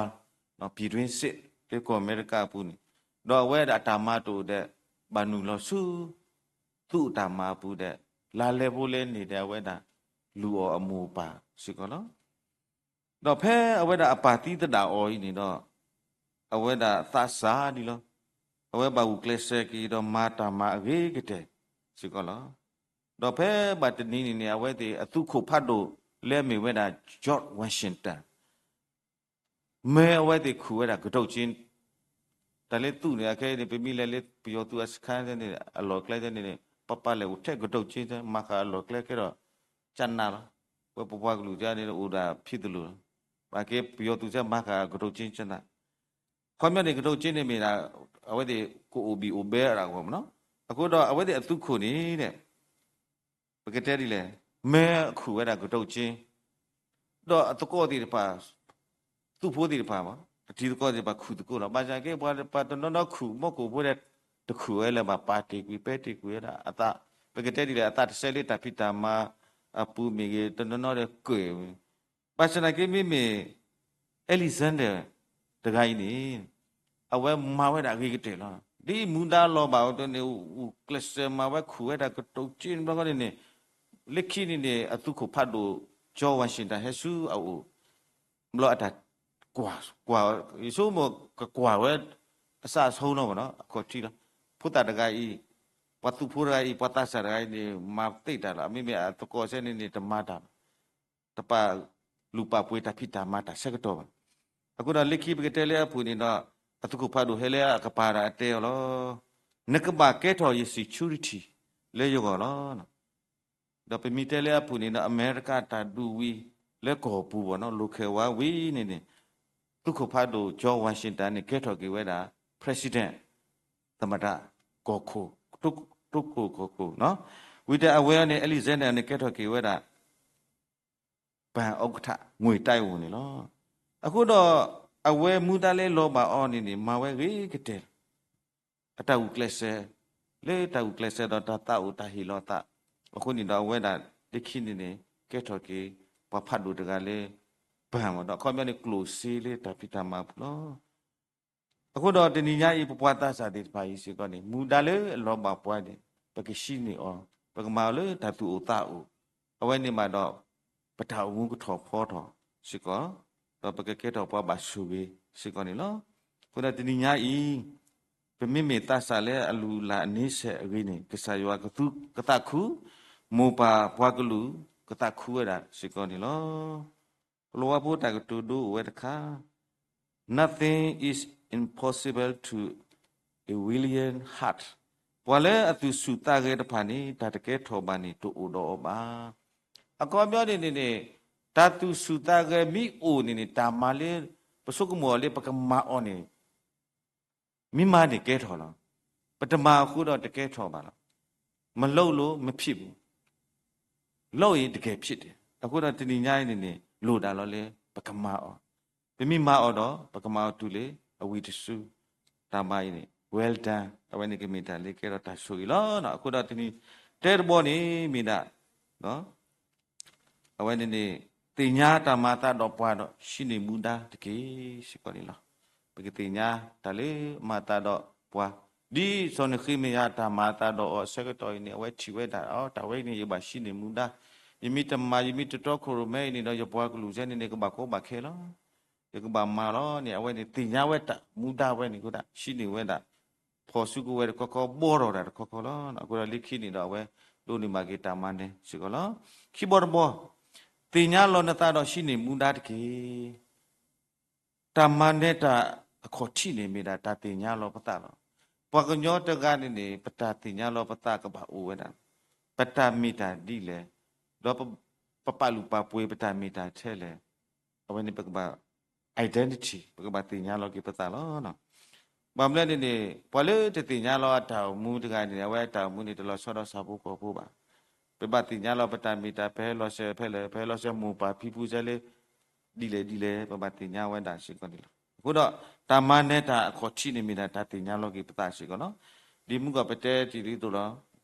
ပြည်တွင်းစစ် လၢကီၢ်အမဲရကၤအပူၤန့ၣ်, ဒီးအဝဲဒၣ်အတၢ်မၤတအိၣ်ဒီး ဘၣ်နုာ်လီၤဆူ သူအတၢ်မၤအပူၤဒီး လါလဲဖိလဲန့ၣ်ဒီးအဝဲဒၣ် လူၤအီၤအမိၢ်အပၢ်စ့ၢ်ကီးလီၤ. ဒီးဖဲအဝဲဒၣ်အပၢ်သံသဒၣ်အီၤအံၤန့ၣ်ဒီး အဝဲဒၣ်သးစၢ်ဒံးလီၤ. အဝဲဘၣ်ဂုာ်ကျဲးစၢးက့ၤဒီးမၤတၢ်မၤအဂ့ၤကတၢၢ်စ့ၢ်ကီးလီၤ. ဒီးဖဲဘၣ်တနံၤန့ၣ်န့ၣ် အဝဲသ့ၣ်အသုးခိၣ်ဖးဒိၣ်လၢအမ့ၢ်ဝဲဒၣ် George Washington မၢအဝဲသ့ၣ်ခူၣ်ဝဲဒၣ်ကတိၣ်ကၠ့, တၢ်လၢသုးန့ၣ် အခဲအံၤန့ၣ် ပမ့ၢ်လဲၤလၢပယီၤသုးအစခါန့ၣ် အလီၢ်ကျဲန့ၣ်န့ၣ် ပပာ်လဲၣ်အိၣ်ထဲကတိၣ်ကၠ့ မၤဃာ်အလီၢ်ကျဲကဲဒီး ကနးလီၤ. ဝဲပပှၤကလုာ်တၢ်န့ၣ် အိၣ်ဒၣ်ဖံးသလုးလီၤ. ဘၣ်က့ၤပယီၤသုးစဲမၤဃာ်ကတိၣ်ကၠ့ကနး ခီပညီန့ၣ် ကတိၣ်ကၠ့န့ၣ်မ့ၢ်ဒၣ် အဝဲသ့ၣ်ကအိၣ်ဘံၣ်အိၣ်ဘဲအဂီၢ်မ့ၢ်နီၤ. အဃိဒီးအဝဲသ့ၣ်အသုးခိၣ်န့ၣ် ပကတဲဒ်လဲၣ်, မၢခူၣ်ဝဲဒၣ်ကတိၣ်ကၠ့, ဒီးအသကိးသ့ၣ်တဖၣ် သုးဖိသ့ၣ်တဖၣ်မး အတံၤသကိးသ့ၣ်တဖၣ်ခူၣ်သကိးလီၤ. ဘၣ်ဆၣ်က့ ပှၤတနီၤနီၤခူၣ်မီၢ်ကိၣ်ဖိဒီး တခူၣ်ဝဲလၢၤဘၣ် ပာ်တ့ၢ်ကွံာ် ပဲတ့ၢ်ကွံာ်ဝဲဒၣ်အသး, ပကတဲဒ်လဲၣ် အသးတဆဲလၢတၢ်ဖံးတၢ်မၤအပူၤမ့ၢ်ဂ့ၤ တနီၤနီၤဒီးကၢၣ်ဝဲ ဘၣ်ဆၣ်သနာ်က့မ့မ့ၢ် Alexander တဂၤအံၤန့ၣ် အဝဲမၤဝဲဒၣ်အဂ့ၤကတၢၢ်လီၤ. ဒ်မူဒါလီၤဘၣ်အီၤန့ၣ် အိၣ်ကျဲးစၢးမၤဝဲခူၣ်ဝဲဒၣ်ကတိၣ်ကၠ့န့ၣ်ဘျီဃီန့ၣ်န့ၣ် လၢခံန့ၣ်န့ၣ် အသုးခိၣ်ဖးဒိၣ် George Washington ဟဲဆူအအိၣ် ဘျီအတၢ်ကွၢ် ကွၢ် ယဆိကမိၣ်ကကွၢ်ဝဲ အစးအဆိနီၤမ့ၢ်နီၤ အခီၣ်ထံးလီၤ. ဖိသၣ်တဂၤအံၤ ပှၤသုးဖိတဂၤအံၤ ပှၤသးစၢ်တဂၤအံၤန့ၣ် မၤသ့တၢ်လီၤ. မ့မ့ၢ်အသကိးစဲန့ၣ်န့ၣ် တမၤတၢ်ဘၣ် တပာ်လုၢ်ပာ်ပှ့ၤတၢ်ဖံးတၢ်မၤတၢ်ဆၢကတီၢ်ဘၣ်. အဃိဒီးလၢခံပကတဲလၢအပူၤန့ၣ်ဒီး အသုးခိၣ်ဖးဒိၣ်ဟဲလၢအကပၤဒီးအတဲအီၤလီၤ. နကဘၣ်ကဲထီၣ်ယ security လၢယဂီၢ်လီၤ. ဒီးပမ့ၢ်တဲလၢအပူၤန့ၣ်ဒီး အမဲရကၤတၢ်ဒုးဝံၤလၢကီၢ်ပူၤဘၣ်နီၤ လိာ်ခၢၣ်ဝါဝံၤန့ၣ်န့ၣ် သုးခိၣ်ဖးဒိၣ် George Washington န့ၣ် ကဲထီၣ်က့ၤဝဲဒၣ် president သမ္မတ ကီၢ်ခိၣ် တိခိၣ်ကီၢ်ခိၣ်နီၤ. ဝံၤဒီးအဝဲန့ၣ် Alexander န့ၣ် ကဲထီၣ်က့ၤဝဲဒၣ် ဘဏ်ဥက္ကဋ္ဌ ငွေတိုက်ဝန် န့ၣ်လီၤ. အဃိဒီး အဝဲမူဒါလၢလီၤဘၣ်အီၤန့ၣ်န့ၣ် မၤဝဲဂ့ၤကတၢၢ်လီၤ. အတၢ်ဂုာ်ကျဲးစၢး လၢတၢ်ဂုာ်ကျဲးစၢးဒီးတၢ်သးအိၣ်တၢ်ဟ့ၣ်လီၤအသး အဃိန့ၣ်ဒီးအဝဲဒၣ်လၢခံန့ၣ်န့ၣ် ကဲထီၣ်က့ၤ ပှၤဖးဒိၣ်တဂၤလၢ ဘဏ်မ့ၢ်ဒီး အခီပညီန့ၣ် ကျိၣ်စ့လၢတၢ်ဖံးတၢ်မၤအပူၤလီၤ. အဃိဒီးတနံၤညါအံၤ ပပှၤသးစၢ်သ့ၣ်တဖၣ်အံၤစ့ၢ်ကီးန့ၣ် မူဒါလၢအလီၤဘၣ်ပှၤန့ၣ် ပကဟံးန့ၢ်အီၤ ပကမၤအီၤလၢတၢ်သူၣ်အိၣ်သးအိၣ်အ အဝဲန့ၣ်ဘၣ်ဒီး ပတၢ်အိၣ်မူကထီၣ်ဖီထီၣ်စ့ၢ်ကီး, ဒီးပကကဲထီၣ်ပှၤဘၣ်ဆိၣ်ဂ့ၤစ့ၢ်ကီးန့ၣ်လီၤ. အဃိဒီးတနံၤညါအံၤ ပမ့မ့ၢ်သးစၢ်လၢအလုၢ်အလၢ်အန့ဆၢၣ်အဂ့ၤန့ၣ် ကစၢ်ယွၤကသူကသးခု, မိၢ်ပၢ်ပှၤကလုာ်ကသးခုဝဲဒၣ်စ့ၢ်ကီးန့ၣ်လီၤ. ကလီၤဝါဖိတၢ်ကတိၤဒိအိၣ်ဝဲတခါ, Nothing is impossible to a willing heart. ပှၤလၢအသူၣ်ဆူၣ်သးဂဲၤတဖၣ်န့ၣ် တၢ်တကဲထီၣ်ဘၣ်န့ၣ် တအိၣ်ဒီးအီၤဘၣ်. အခီပညီန့ၣ်န့ၣ်န့ၣ် တၢ်သူၣ်ဆူၣ်သးဂဲၤမ့ၢ်အိၣ်န့ၣ်န့ၣ် တၢ်မၤလၢ ပဆိကမိၣ်အီၤလၢပကမၤအီၤန့ၣ် မ့ၢ်မၤန့ၣ်ကဲထီၣ်လီၤ. ပတမၤအဃိဒီးတကဲထီၣ်ဘၣ်လီၤ. မလုပ်လို့မဖြစ်ဘူး, လုပ်ရင်တကယ်ဖြစ်တယ်. အဃိဒီးတနံၤညါအံၤန့ၣ်န့ၣ် လိၣ်ဒၣ်လီၤလၢ ပကမၤအီၤ, ပမ့ၢ်မၤအီၤဒီး ပကမၤအီၤတုၤလၢအဝံၤတစု, တၢ်မၤအံၤန့ၣ် well done, အဝဲန့ၣ်ကမ့ၢ်တၢ်လၢကဲထီၣ်တၢ်ဆိၣ်ဂ့ၤလီၤ. အဃိဒီးတနံၤ တဲတဘီန့ၣ်မ့ၢ်ဒၣ် အဝဲန့ၣ်န့ၣ် သ့ၣ်ညါတၢ်မၤအသးဒီးပှၤဒီး ဟံးန့ၢ်မူဒါတက့ၢ် စ့ၢ်ကီးန့ၣ်လီၤ. ပကသ့ၣ်ညါတၢ်လၢမၤအသးဒီးပှၤ, ဒ်စီၤနဃ့မယၤတၢ်မၤအသးဒီးအီၤအဆၢကတီၢ်အံၤန့ၣ် အဝဲထံၣ်ဝဲဒၣ် အီ တၢ်ဝဲအံၤန့ၣ် ယဘၣ်ဟံးန့ၢ်မူဒါ, ယမ့ၢ်တမၤ ယမ့ၢ်တတီခိၣ်ရိၣ်မဲအံၤန့ၣ်ဒီး ယပှၤကလုာ်စဲန့ၣ်န့ၣ် ကဘၣ်ကီဘၣ်ခဲလီၤ. ယကဘၣ်မၤလီၤန့ၣ် အဝဲန့ၣ်သ့ၣ်ညါဝဲတၢ်မူဒါဝဲန့ၣ်အဃိဒၣ် ဟံးန့ၢ်ဝဲဒၣ် ဖီၣ်စုကဝဲၤတခီခီ ဘှီထီၣ်တၢ်တခီခီလီၤ. အဃိဒီးလၢခံန့ၣ်ဒီးအဝဲ ဒိးန့ၢ်ဘၣ်က့ၤတၢ်မၤနၢၤစ့ၢ်ကီးလီၤ. ခံဘီတဘီ, သ့ၣ်ညါလီၤနသးဒီးဟံးန့ၢ်မူဒါတက့ၢ်. တၢ်မၤနၢၤတၢ်အခီၣ်ထံးန့ၣ် မ့ၢ်ဒၣ်တၢ်သ့ၣ်ညါလီၤပသးလီၤ. ပှၤကညီတဂၤန့ၣ်န့ၣ် ပတၢ်သ့ၣ်ညါလီၤပသးကဘၣ်အိၣ်ဝဲဒၣ်, ပတၢ်မ့ၢ်တၢ်ဒ်လဲၣ်, ဒီးပ ပပာ်လုၢ်ပာ်ပှ့ၤပတၢ်မ့ၢ်တၢ်ထဲလဲၣ်, အဝဲန့ၣ်ပကဘၣ် identity ပကဘၣ်သ့ၣ်ညါလီၤက့ၤပသးလီၤ. ဘၣ်မနုၤလဲၣ်န့ၣ်န့ၣ် ပှၤလၢတသ့ၣ်ညါလီၤအတၢ်အိၣ်မူတဂၤန့ၣ် အဝဲအတၢ်အိၣ်မူန့ၣ် တလီၤဆီဒီးဆၣ်ဖိကီၢ်ဖိဘၣ်. ပဘၣ်သ့ၣ်ညါလီၤပတၢ်မ့ၢ်တၢ်ဖဲလီၤစဲးဖဲလဲၣ်, ဖဲလီၤစဲးမိၢ်ပၢ်ဖံဖုစဲလၢ ဒ်လဲၣ်ဒ်လဲၣ် ပဘၣ်သ့ၣ်ညါဝဲဒၣ်စ့ၢ်ကီးန့ၣ်လီၤ. အဃိဒီး တၢ်မၤနၢၤတၢ်အခီၣ်ထံးန့ၣ်မ့ၢ်ဒၣ်တၢ်သ့ၣ်ညါလီၤက့ၤပသးစ့ၢ်ကီးလီၤ. ဒ်မုၢ်ကီၢ်ပတဲတ့ၢ်ဒ်သိးလီၤ.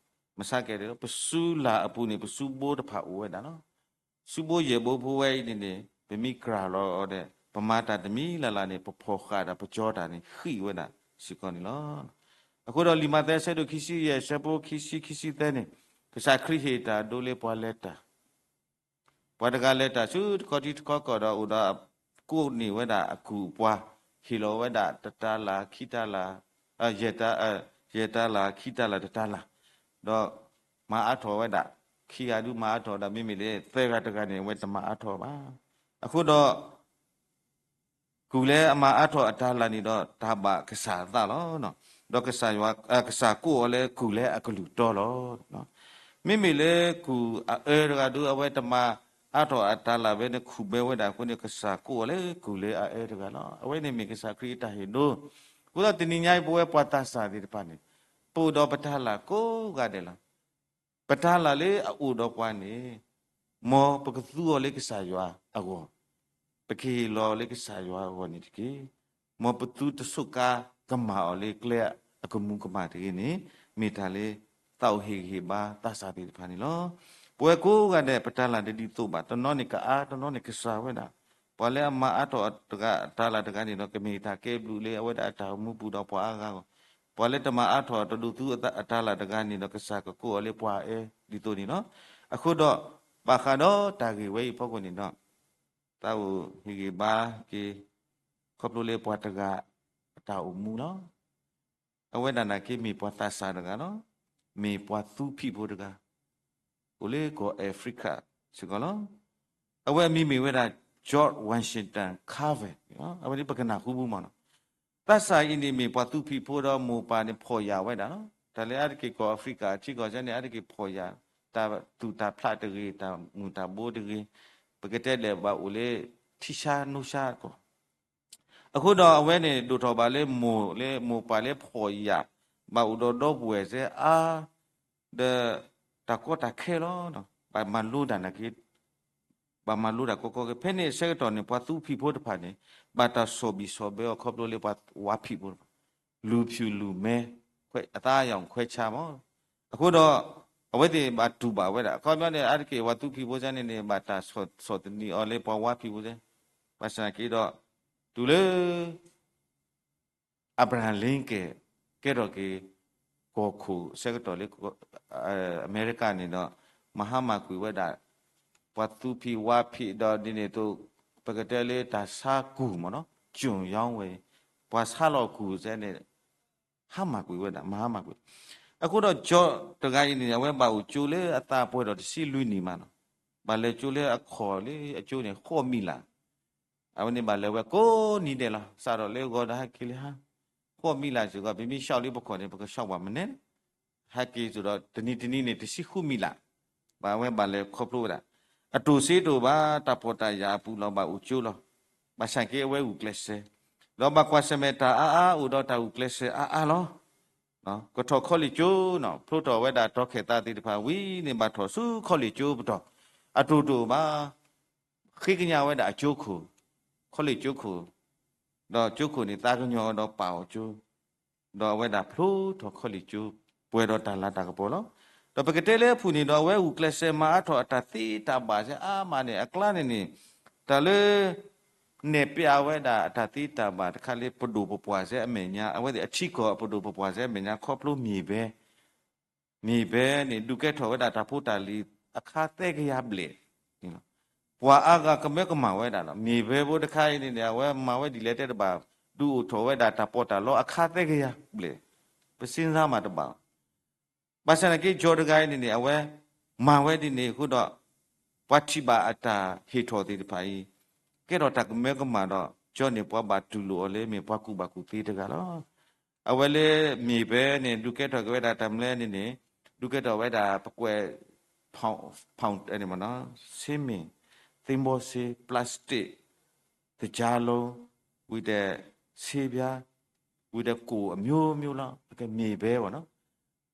မဆါကဲဒ်လီၤ ပစုလၢ်အပူၤန့ၣ် ပစုဘိတဖၣ်အိၣ်ဝဲဒၣ်လီၤ. စုဘိယဲၢ်ဘိဖိဝဲအံၤန့ၣ်န့ၣ် ပမ့ၢ်ကြၢးလီၤအီၤဒီး ပမၤတၢ်တမံၤလၢ်လၢ်န့ၣ် ပဖီၣ်ဃာ်ဒီးပကၠီတၢ်န့ၣ် ဃံးဝဲဒၣ်စ့ၢ်ကီးန့ၣ်လီၤ. အဃိဒီးလံာ်မးသဲအဆၢဒိၣ်ခံဆံယဲၢ်အဆၢဖိခံဆံခံဆံသၢန့ၣ် ကစၢ်ခရံာ်ဟ့ၣ်တၢ်ဒိလၢပှၤလဲၤတၢ် ပှၤတဂၤလဲၤတၢ်ဆူတခီထံတခီကီၢ်ဒီးအိၣ်ဒီး ကိးန့ၢ်ဝဲဒၣ်အကူၣ်အပှၤ, ဟ့ၣ်လီၤဝဲဒၣ်တတၤလၣ်ခံတၤလၣ်, ယဲၢ်တၤ, ယဲၢ်တၤလၣ်ခံတၤလၣ်တတၤလၣ်, ဒီးမၤအါထီၣ်ဝဲဒၣ်, ခံဂၤဒုးမၤအါထီၣ်ဒီး မ့မ့ၢ်လၢသၢဂၤတဂၤန့ၣ် အဝဲတမၤအါထီၣ်ဘၣ်. အဃိဒီး ကူၣ်လၢအမၤအါထီၣ်အတၤလၣ်န့ၣ်ဒီး တၢ်ဘၣ်ကစၢ်အသးလီၤ. ဒီးကစၢ်ယွၤ, ကစၢ်ကိးအီၤလၢကူၣ်လၢအကလုၢ်တီလီၤ. မ့မ့ၢ်လၢကူၣ်အအၢတဂၤဒီး အဝဲတမၤအါထီၣ်အတၤလၣ်ဝဲန့ၣ် ခူၣ်ဘဲဝဲဒၣ်အဃိန့ၣ် ကစၢ်ကိးအီၤလၢကူၣ်လၢအအၢတဂၤလီၤ. အဝဲန့ၣ်မ့ၢ်ကစၢ်ခရံာ်အတၢ်ဟ့ၣ်ဒိ. အဃိဒီးတနံၤညါအံၤ ပဝဲပှၤသးစၢ်သ့ၣ်တဖၣ်န့ၣ် ပအိၣ်ဒီးပတၤလၣ်ကိးဂၤဒဲးလီၤ. ပတၤလၣ်လၢအအိၣ်ဒီးပှၤန့ၣ် မ်ပကသူအီၤလၢကစၢ်ယွၤအဂီၢ်, ပကဟ့ၣ်လီၤလၢကစၢ်ယွၤအဂီၢ်န့ၣ်တက့ၢ်. မ်ပသုတဆိးကါကမၣ်အီၤလၢကျဲအကမူကမၣ်တဂ့ၤန့ၣ် မ့ၢ်တၢ်လၢသးအိၣ်ဟ့ၣ်ဂံၢ်ဟ့ၣ်ဘါသးစၢ်သ့ၣ်တဖၣ်န့ၣ်လီၤ. ပဝဲကိးဂၤဒဲး ပတၤလၣ်တဒ်သိးဘၣ်, တနီၤန့ၣ်ကအါ, တနီၤန့ၣ်ကစှၤဝဲဒၣ်. ပှၤလၢအမၤအါထီၣ်တဂၤအတၤလၣ်တဂၤန့ၣ်ဒီး ကမ့ၢ်တၢ်ကဲဘျုးလၢအဝဲဒၣ်အတၢ်အိၣ်မူပူၤဒီးပှၤအါဂၤအဂီၢ်, ပှၤလၢတမၤအါထီၣ်တဒိးသူအတၤလၣ်တဂၤန့ၣ်ဒီး ကစၢ်ကကိးအီၤလၢပှၤအအၢဒ်သိးန့ၣ်လီၤ. အဃိဒီး ဘၣ်ဃးဒီးတၢ်ဂ့ၢ်ဝဲအံၤအဖီခိၣ်န့ၣ်ဒီး သးအိၣ်ဟ့ၣ်ဂံၢ်ဘါက့ၤ ခီဖျိလၢပှၤတဂၤအတၢ်အိၣ်မူလီၤ. အဝဲဒၣ်နာ်က့မ့ၢ်ပှၤသးစၢ်တဂၤလီၤ. မ့ၢ်ပှၤသူဖံးဖိတဂၤ အိၣ်လၢကီၢ်အၤဖရံကၤစ့ၢ်ကီးလီၤ. အဝဲအမံၤမ့ၢ်ဝဲဒၣ် George Washington Carver အဝဲဒၣ်ပကနၢ်ဟူမးနီၤ. သးစၢ်အံၤန့ၣ်မ့ၢ်ပှၤသူဖံးဖိဒီးမိၢ်ပၢ်န့ၣ် ဖီၣ်ယာ်ဝဲဒၣ်လီၤ. တၢ်လၢအါတက့ၢ်ကီၢ်အၤဖရံကၤထံကီၢ်စဲန့ၣ် အါတက့ၢ်ဖီၣ်ယာ် တၢ်သူၣ်တၢ်ဖျးတဂ့ၤ, တၢ်မုၢ်တၢ်ဘိတဂ့ၤ, ပကတဲလဲၣ်ဘၣ်အိၣ်လၢထံဆါနိဆါကီၢ် အဃိဒီးအဝဲန့ၣ် ဒိၣ်ထီၣ်ဘၣ်လၢမိၢ်လၢမိၢ်ပၢ်လၢဖီၣ်ယာ် ဘၣ်အိၣ်ဒီးဒီပုၢ်ဝဲၢ်စဲအါ ဒီးတၢ်ကီတၢ်ခဲလီၤ. ဘၣ်မၤလိတၢ်နာ်က့ ဘၣ်မၤလိတၢ်ကီကီက့ ဖဲန့ၣ်အဆၢကတီၢ်န့ၣ် ပှၤသူဖံးဖိတဖၣ်န့ၣ် ဘၣ်တၢ်ဆီၣ်ဘံၣ်ဆီၣ်ဘၢအီၤခီဖျိလၢပှၤဝါဖံးဖိတဖၣ် လူဖြူလူမဲ ခွဲ အသားရောင်ခွဲခြားမး. အဃိဒီး အဝဲသ့ၣ်ဘၣ်တူၢ်ဘၣ်ဝဲဒၣ် အခီပညီန့ၣ် အါတက့ၢ်ပှၤသူဖံးဖိစဲန့ၣ်န့ၣ် ဘၣ်တၢ်ဆီၣ်သနံးအီၤလၢပှၤဝါဖံးဖိစဲ ဘၣ်ဆၣ်နာ်က့ဒီး တုၤလၢ Abraham Lincoln ကဲထီၣ်က့ၤ ကီၢ်ခိၣ်အဆၢကတီၢ်လၢ အမဲရကၤန့ၣ်ဒီး မၤဟါမၢ်ကွံာ်ဝဲဒၣ် ပှၤသူဖံးဝါဖံးဒီးဒ်န့ၣ်သိး ပကတဲလၢတၢ်ဆါကူၢ်မ့ၢ်နီၤ ကၠိၣ်ယီဝဲအံၤ ပှၤဆါလီၤကူၢ်စဲန့ၣ် ဟါမၢ်ကွံာ်ဝဲဒၣ် မၤဟါမၢ်ကွံာ်. အဃိဒီးကၠီတဂၤအံၤန့ၣ် အဝဲဘၣ်အိၣ်ကၠိလၢအသးပှဲၤဒီးတဆံလွံၢ်နံၣ်မးနီၤ ဘၣ်လဲၤကၠိလၢအခီၣ်လၢအကၠိန့ၣ် ဃိးမံၤလး အဝဲန့ၣ်ဘၣ်လဲၤဝဲကိးနံၤဒဲးလီၤ. စးထီၣ်လၢဂီၤဒီးဟဲက့ၤလၢဟါ ဃိးမံၤလးစ့ၢ်ကီး ပမ့ၢ်ဆှၢလၢပခီၣ်န့ၣ် ပကဆှၢဘၣ်မနုၤလဲၣ် ဟဲက့ၤစ့ၢ်ဒီးတနံၤတနံၤန့ၣ် တဆံဃုမံၤလး ဘၣ်အဝဲဘၣ်လဲၤခီဖျိဝဲဒၣ် အတိၢ်စ့တအိၣ်ဘၣ် တၢ်ဖှီၣ်တၢ်ယာ်အပူၤလီၤ ဘၣ်အိၣ်ကၠိလီၤ. ဘၣ်ဆၣ်က့အဝဲဂုာ်ကျဲးစၢး ဒီးဘၣ်ကွၢ်ဆၢၣ်မဲာ်တၢ်အါအါ အိၣ်ဒီးတၢ်ဂုာ်ကျဲးစၢးအါအါလီၤ. ကထီၣ်ခီလ့ၣ်ကၠိနီၤ ဖျိထီၣ်ဝဲဒၣ်တီခဲၣ်သးသ့ၣ်တဖၣ်ဝံၤန့ၣ် ဘၣ်ထီၣ်ဆူခီလ့ၣ်ကၠိပတီၢ် အတိၢ်တအိၣ်ဘၣ် ဃ့ကညးဝဲဒၣ်အကၠိခိၣ် ခီလ့ၣ်ကၠိခိၣ် ဒီးကၠိခိၣ်န့ၣ် သးကညီၤဒီးပာ်အီၤကၠိ ဒီးအဝဲဒၣ်ဖျိထီၣ်ခီလ့ၣ်ကၠိ ပှဲၤဒီးတၢ်လၤတၢ်ကပီၤလီၤ. ဒီးပကတဲလၢအဖုၣ်န့ၣ်ဒီး အဝဲဂုာ်ကျဲးစၢးမၤအါထီၣ်အတၢ်သ့တၢ်ဘၣ်စဲအါမးန့ၣ် အကျါန့ၣ်န့ၣ် တၢ်လၢ နဲၣ်ပျးဝဲဒၣ်အတၢ်သ့တၢ်ဘၣ်တခါလၢပဒိၣ်ပပှၢ်စဲအမဲာ်ညါ အဝဲသ့ၣ်အထံကီၢ်ပဒိၣ်ပပှၢ်စဲအမဲာ်ညါ ခီဖျိမ့ၢ်ဘဲ မ့ၢ်ဘဲန့ၣ် ဒုးကဲထီၣ်ဝဲဒၣ်တၢ်ဖိတၢ်လံၤအခါသၢကယၤဘျဲၣ်န့ၣ်လီၤ. ပှၤအါဂၤကမၢကမၣ်ဝဲဒၣ်လီၤ. မ့ၢ်ဘဲဖိတခါအံၤန့ၣ်န့ၣ် အဝဲမၤဝဲဒ်လဲၣ်တဲတဘၣ် ဒုးအိၣ်ထီၣ်ဝဲဒၣ်တၢ်ပီးတၢ်လီအခါသၢကယၤဘျဲၣ် ပစ့စါမးတဘၣ် ဘၣ်ဆၣ်သနာ်က့ ကၠီတဂၤအံၤန့ၣ်န့ၣ် အဝဲမၤဝဲဒ်န့ၣ်အဃိဒီး ပှၤထံၣ်ဘၣ်အတၢ်ဟ့ၣ်ထီၣ်သ့ၣ်တဖၣ်အံၤ ကဲထီၣ်တၢ်ကမၢကမၣ်ဒီး ကၠီန့ၣ်ပှၤဘၣ်တူၢ်လိာ်အီၤလၢမ့ၢ်ပှၤကူၣ်ဘၣ်ကူၣ်သ့တဂၤလီၤ. အဝဲလၢမ့ၢ်ဘဲန့ၣ် ဒုးကဲထီၣ်က့ၤဝဲဒၣ်တၢ်မနုၤလဲၣ်န့ၣ်န့ၣ် ဒုးကဲထီၣ်ဝဲဒၣ်ပကွဲး ဖီၣ် ဖီၣ် န့ၣ်မ့ၢ်နီၤ ဆ့မ့ၣ် သ့ၣ်ဘီဆ့ plastic သကြားလုံး ဝံၤဒီး ဆေးပြား ဝံၤဒီး ကိုယ်အမျိုးမျိုးလီၤ အကဲမ့ၢ်ဘဲဘၣ်နီၤ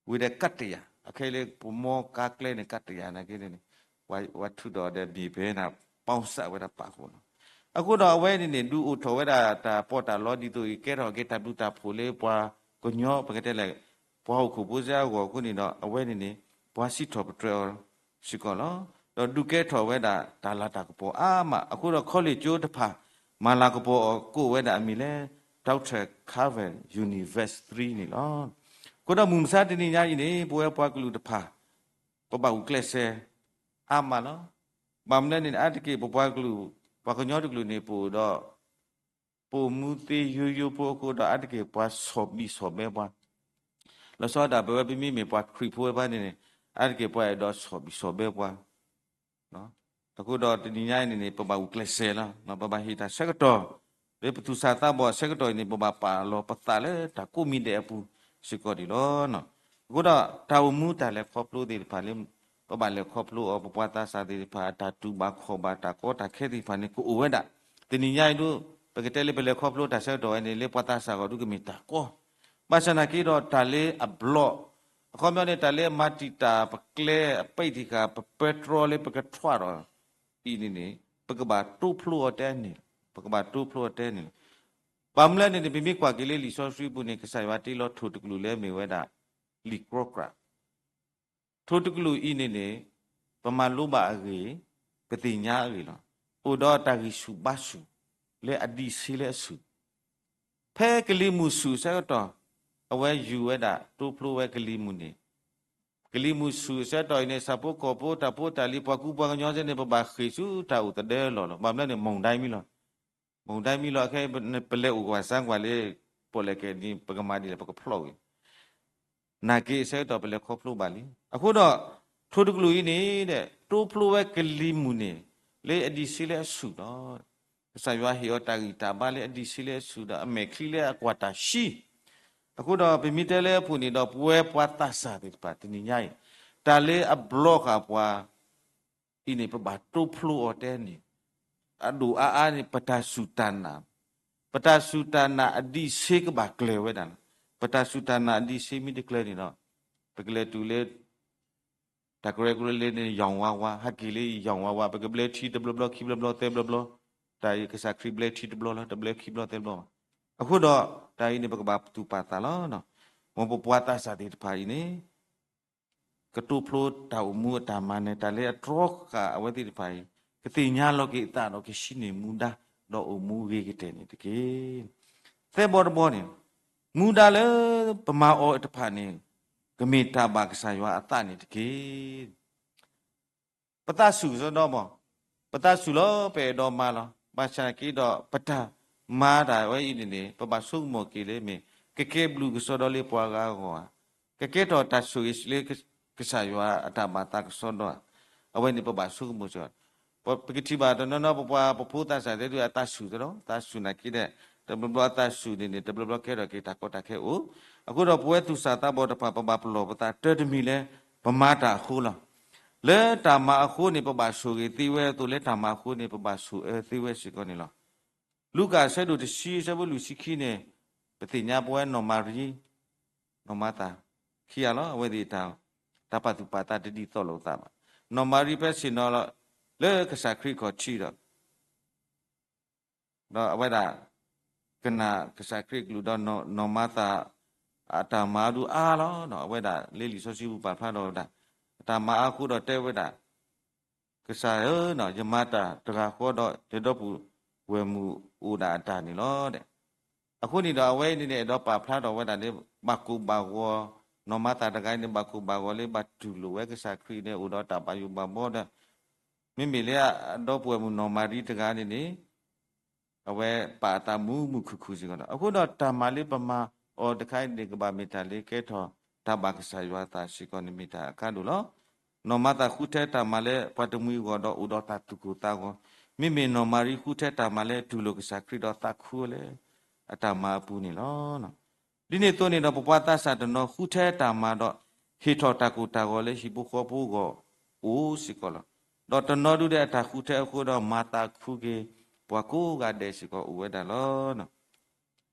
ဝံၤဒီး ကတ္တရာ အခဲအံၤလၢပမီကါကျဲန့ၣ် ကတ္တရာ နာ်က့န့ၣ်န့ၣ် ပှၤထုးဒီးဒီးမ့ၢ်ဘဲန့ၣ် ပီၣ်စးဝဲဒၣ်ပာ်ဃိလီၤ. အဃိဒီးအဝဲန့ၣ်န့ၣ် ဒုးအိၣ်ထီၣ်ဝဲဒၣ်တၢ်ပီးတၢ်လီဒ်သိးအံၤ ကဲထီၣ်က့ၤတၢ်ဘျုးတၢ်ဖှိၣ်လၢပှၤကညီ ပကတဲလဲၣ် ပှၤဟီၣ်ခိၣ်ဖိစ့အဂီၢ်အဃိန့ၣ်ဒီး အဝဲန့ၣ်န့ၣ် ပှၤစံးထီၣ်ပတြၢၤအီၤစ့ၢ်ကီးလီၤ. ဒီးဒုးကဲထီၣ်ဝဲဒၣ်တၢ်လၤတၢ်ကပီၤအါမး အဃိဒီးခီလ့ၣ်ကၠိတဖၣ် မၤလၤကပီၤအီၤကိးဝဲဒၣ်အမံၤလၢ Doctor Carver University န့ၣ်လီၤ. အဃိဒီးမုၢ်မဆါတနံၤညါအံၤန့ၣ် ပဝဲပှၤကလုာ်တဖၣ် ပဘၣ်ဂုာ်ကျဲးစၢးအါမးလီၤ. ဘၣ်မနုၤလဲၣ်န့ၣ် အါတက့ၢ်ပပှၤကလုာ် ပှၤကညီတကလုာ်န့ၣ် ပအိၣ်ဒီး ပအိၣ်မူသ့ယိယိဖိအဃိဒီး အါတက့ၢ်ပှၤဆီၣ်ဘံၣ်ဆီၣ်ဘဲပှၤ လီၤဆီဒၣ်တၢ် ပဝဲပမ့မ့ၢ်ပှၤခရံာ်ဖိဘၣ်န့ၣ်န့ၣ် အါတက့ၢ်ပှၤအဲၣ်ဒိးဆီၣ်ဘံၣ်ဆီၣ်ဘဲပှၤ အဃိဒီးတနံၤညါအံၤန့ၣ်န့ၣ် ပဘၣ်ဂုာ်ကျဲးစၢးလီၤ. ပဘၣ်ဟ့ၣ်တၢ်ဆၢကတီၢ် လၢပသူၣ်စၢ်သးဘီၣ်အဆၢကတီၢ်အံၤန့ၣ် ပဘၣ်ပာ်လီၤပသးလၢတၢ်ကိးမံၤဒဲးအပူၤစ့ၢ်ကီးဒံးလီၤ. အဃိဒီးတၢ်အိၣ်မူတၢ်လဲၤခီဖျိသ့ၣ်တဖၣ်လၢ ပဘၣ်လဲၤခီဖျိအီၤ ပပှၤသးစၢ်သ့ၣ်တဖၣ် အတၢ်တူၢ်ဘၣ်ခီၣ်ဘၣ် တၢ်ကီတၢ်ခဲသ့ၣ်တဖၣ်န့ၣ် ကအိၣ်ဝဲဒၣ်. တနံၤညါအံၤဒုး ပကတဲလၢပလဲၤခီဖျိတၢ်ဆၢကတီၢ်ဝဲန့ၣ် လၢပှၤသးစၢ်ဂီၢ်ဒုးကမ့ၢ်တၢ်ကီ ဘၣ်ဆၣ်သနာ်က့ဒီး တၢ်လၢအဘျီ အခီပညီန့ၣ် တၢ်လၢအမၤတံာ်တာ်ပကျဲအပဲာ်ထံခါ ပပဲတြီလၢပကထွးဒီးအံၤန့ၣ်န့ၣ် ပကဘၣ်တိဖျိအီၤတဲန့ၣ် ပကဘၣ်တိဖျိအီၤတဲန့ၣ်လီၤ. ဘၣ်မနုၤလဲၣ်န့ၣ်န့ၣ် ပမ့ၢ်ကွၢ်က့ၤလၢလံာ်စီဆှံပူၤန့ၣ် ကစၢ်ယွၤတ့လီၤထိၣ်တကလုာ်လၢအမ့ၢ်ဝဲဒၣ် လံာ်ကြီကြး ထိၣ်တကလုာ်အံၤန့ၣ်န့ၣ် ပမၤလိဘၣ်အဂ့ၢ် ပသ့ၣ်ညါအဂ့ၢ်လီၤ. အိၣ်ဒီးတၢ်ဂံၢ်ဆူၣ်ဘါဆူၣ် လၢအဒံးဆှံလၢအဆူၣ် ဖဲကလံၤမုၢ်ဆူၣ်အဆၢကတီၢ် အဝဲယူၤဝဲဒၣ် တိဖျိဝဲကလံၤမုၢ်န့ၣ် ကလံၤမုၢ်ဆူၣ်အဆၢကတီၢ်အံၤန့ၣ် ဆၣ်ဖိကီၢ်ဖိ တၢ်ဖိတၢ်လံၤ ပှၤကူပှၤကညီစ့ၢ်န့ၣ် ပဘၣ်ဃ့ၢ်ဆူတၢ်အိၣ်သဒၢလီၢ်လီၤ. ဘၣ်မနုၤလဲၣ်န့ၣ် မုန်တိုင်းမံၤလီၤ. မုန်တိုင်းမံၤလီၤ အခဲအံၤ ပလဲၤအိၣ်ကွၢ်စၢကွၢ်လၢ ပီၣ်လဲၣ်ကဲၤနံၤ ပကမၤဒ်လဲၣ် ပကဖျီၣ်ဝံၤ နာ်က့အဆၢကတီၢ်ပလဲၤခီဖျိဘၣ်လံ. အဃိဒီး ထိၣ်တကလုာ်အံၤန့ၣ်ဒီး တိဖျိဝဲကလံၤမုၢ်န့ၣ် လၢအဒံးဆှံလၢအဆူၣ်လီၤ. ကစၢ်ယွၤဟ့ၣ်အီၤတၢ်ဂံၢ်တၢ်ဘါလၢအဒံးဆှံလၢအဆူၣ်ဒီး အမဲာ်ချံလၢအကွၢ်တၢ်ဆှံ အဃိဒီးပမ့ၢ်တဲလၢအပူၤန့ၣ်ဒီး ပဝဲပှၤသးစၢ်သ့ၣ်တဖၣ်တနံၤညါအံၤ တၢ်လၢအဘျီဃာ်ပှၤ အံၤန့ၣ် ပဘၣ်တိဖျိအီၤတဲန့ၣ် အဒိၣ်အါအါန့ၣ် ပတၢ်စူၢ်တၢ်နာ်, ပတၢ်စူၢ်တၢ်နာ်အဒံးဆှံကဘၣ်ကျၢၤဝဲဒၣ်လီၤ. ပတၢ်စူၢ်တၢ်နာ်အဒံးဆှံမ့ၢ်တကျၢၤန့ၣ်ဒီး ပကလဲၤတုၤလၢ တၢ်ကရၢကရိလၢန့ၣ် ရောင်ဝါဝါ, ဟဲက့ၤလၢ ရောင်ဝါဝါ, ပကဘျၢထံတဘျီဘျီ ခံဘျီဘျီ သၢဘျီဘျီ, တၢ်အံၤကစၢ်ခရံာ်ဘျၢထံတဘျီလီၤ, တဘျၢခံဘျီသၢဘျီဘၣ်. အဃိဒီး တၢ်အံၤန့ၣ် ပကဘၣ်ပသူၣ်ပာ်သးလီၤ. မ်ပပှၤသးစၢ်သ့ၣ်တဖၣ်အံၤန့ၣ် ကတိဖျိတၢ်အိၣ်မူအတၢ်မၤနၢၤ တၢ်လၢအတြီဃာ်အဝဲသ့ၣ်တဖၣ်အံၤ ကသ့ၣ်ညါလီၤက့ၤအသးဒီးကဆှံန့ၢ်မူဒါ ဒီးအိၣ်မူဂ့ၤကတၢၢ်န့ၣ်တက့ၢ်. သၢဘီတဘီန့ၣ် မူဒါလၢပမၤအီၤတဖၣ်န့ၣ် ကမ့ၢ်တၢ်ဘၣ်ကစၢ်ယွၤအသးန့ၣ်တက့ၢ်. ပသးဆူၣ်ကစီဒီမး, ပသးဆူၣ်လီၤ ပအဲၣ်ဒိးမၤလီၤ. ဘၣ်ဆၣ်က့ဒီး ပတၢ်မၤတၢ်ဝဲအံၤန့ၣ်န့ၣ် ပဘၣ်ဆိကမိၣ်က့ၤလၢမ့ၢ် ကကဲဘျုးကစီဒီလၢပှၤဂၤအဂီၢ်ဧါ, ကကဲထီၣ်တၢ်ဆိၣ်ဂ့ၤလၢကစၢ်ယွၤအတၢ်ဘၣ်သးကစီဒီဧါ, အဝဲန့ၣ်ပဘၣ်ဆိကမိၣ်စ့ၢ်ကီး. ပကထံၣ်ဘၣ်တနီၤနီၤ ပပှၤပဖိသးစၢ်သ့ၣ်တဖၣ်အသးဆူၣ်သ့လီၤ, သးဆူၣ်နာ်က့ဒီး တဘျီဘျီအသးဆူၣ်န့ၣ်န့ၣ် တဘျီဘျီကဲထီၣ်က့ၤတၢ်ကီတၢ်ခဲအိၣ်. အဃိဒီးပဝဲသူၣ်စၢ်သးဘီၣ်တဖၣ် ပဘၣ်ပလီၢ်ပသးတၢ်တမံၤလၢ ပမၤတၢ်အဃိလီၤ. လၢတၢ်မၤအဃိန့ၣ် ပဘၣ်ဆိၣ်ဂ့ၤသ့ဝဲအသိး လၢတၢ်မၤအဃိန့ၣ် ပဘၣ်ဆိၣ်အၢသ့ဝဲစ့ၢ်ကီးန့ၣ်လီၤ. လူၤကၣ်အဆၢဒိၣ်တဆံ အဆၢဖိလွံၢ်ဆံခံန့ၣ် ပသ့ၣ်ညါပဝဲနီၢ်မၤရံ နီၢ်မၤသၤ ခံဂၤလီၤ. အဝဲသ့ၣ်တၢ် တၢ်ပာ်သူၣ်ပာ်သးတဒ်သိးလိာ်သးဘၣ်. နီၢ်မၤရံဖဲဆ့ၣ်နီၤလီၤ လၢကစၢ်ခရံာ်ခီၣ်ထံးဒီး ဒီးအဝဲဒၣ် ကနၣ်ကစၢ်ခရံာ်အကလုၢ်ဒီး နီၢ်မၤသၤ အတၢ်မၤအဒိၣ်အါလီၤ. အဝဲဒၣ်လၢလံာ်စီဆှံပူၤပာ်ဖျါထီၣ်ဝဲဒၣ် အတၢ်မၤအါအဃိဒီးတဲဝဲဒၣ် ကစၢ်ဧၢ, ယမၤတၢ်တဂၤဃီဒီး ယဒီပုၢ်ဝဲၢ်မုၣ်အိၣ်ဒၣ်အတၢ်န့ၣ်လီၤ. အဃိန့ၣ်ဒီးအဝဲအံၤန့ၣ်န့ၣ် အဲၣ်ဒိးပာ်ဖျါထီၣ်ဝဲဒၣ်လၢ ဘၣ်ကိၢ်ဘၣ်ဂီၤ, နီၢ်မၤသၤတဂၤအံၤန့ၣ် ဘၣ်ကိၢ်ဘၣ်ဂီၤလၢဘၣ်တူၢ်လိာ်ဝဲကစၢ်ခရံာ်န့ၣ် အိၣ်ဒီးတၢ်ဘၣ်ယိၣ်ဘၣ်ဘီဒီး မ့မ့ၢ်လၢအဒီပုၢ်ဝဲၢ်မုၣ်နီၢ်မၤရံတဂၤန့ၣ်န့ၣ် အဝဲပာ်အသးမုာ်မုာ်ခုၣ်ခုၣ်စ့ၢ်ကီးလီၤ. အဃိဒီးတၢ်မၤလၢပမၤအီၤတခါအံၤန့ၣ် ကဘၣ်မ့ၢ်တၢ်လၢကဲထီၣ်တၢ်ဘၣ်ကစၢ်ယွၤအသးစ့ၢ်ကီးန့ၣ်မ့ၢ်တၢ်အကါဒိၣ်လီၤ. နီၢ်မၤသၤဃုထၢတၢ်မၤလၢပှၤတမှံၤအဂီၢ်ဒီးအိၣ်ဒီးတၢ်သူၣ်ကိၢ်သးဂီၤ, မ့မ့ၢ်နီၢ်မၤရံဃုထၢတၢ်မၤလၢတူၢ်လိာ်ကစၢ်ခရံာ်ဒီးသးခုဝဲလၢအတၢ်မၤအပူၤန့ၣ်လီၤ. ဒ်န့ၣ်အသိးန့ၣ်ဒီး ပပှၤသးစၢ်တနီၤဃုထၢတၢ်မၤဒီး ဟ့ၣ်ထီၣ်တၢ်ကိၢ်တၢ်ဂီၤလၢဟံၣ်ဖိဃီဖိအဂီၢ်အိၣ်စ့ၢ်ကီးလီၤ. ဒီးတနီၤဒုးဒီးအတၢ်ဃုထၢအဃိဒီး မၤသးခုက့ၤပှၤကိးဂၤဒဲးစ့ၢ်ကီးအိၣ်ဝဲဒၣ်လီၤ.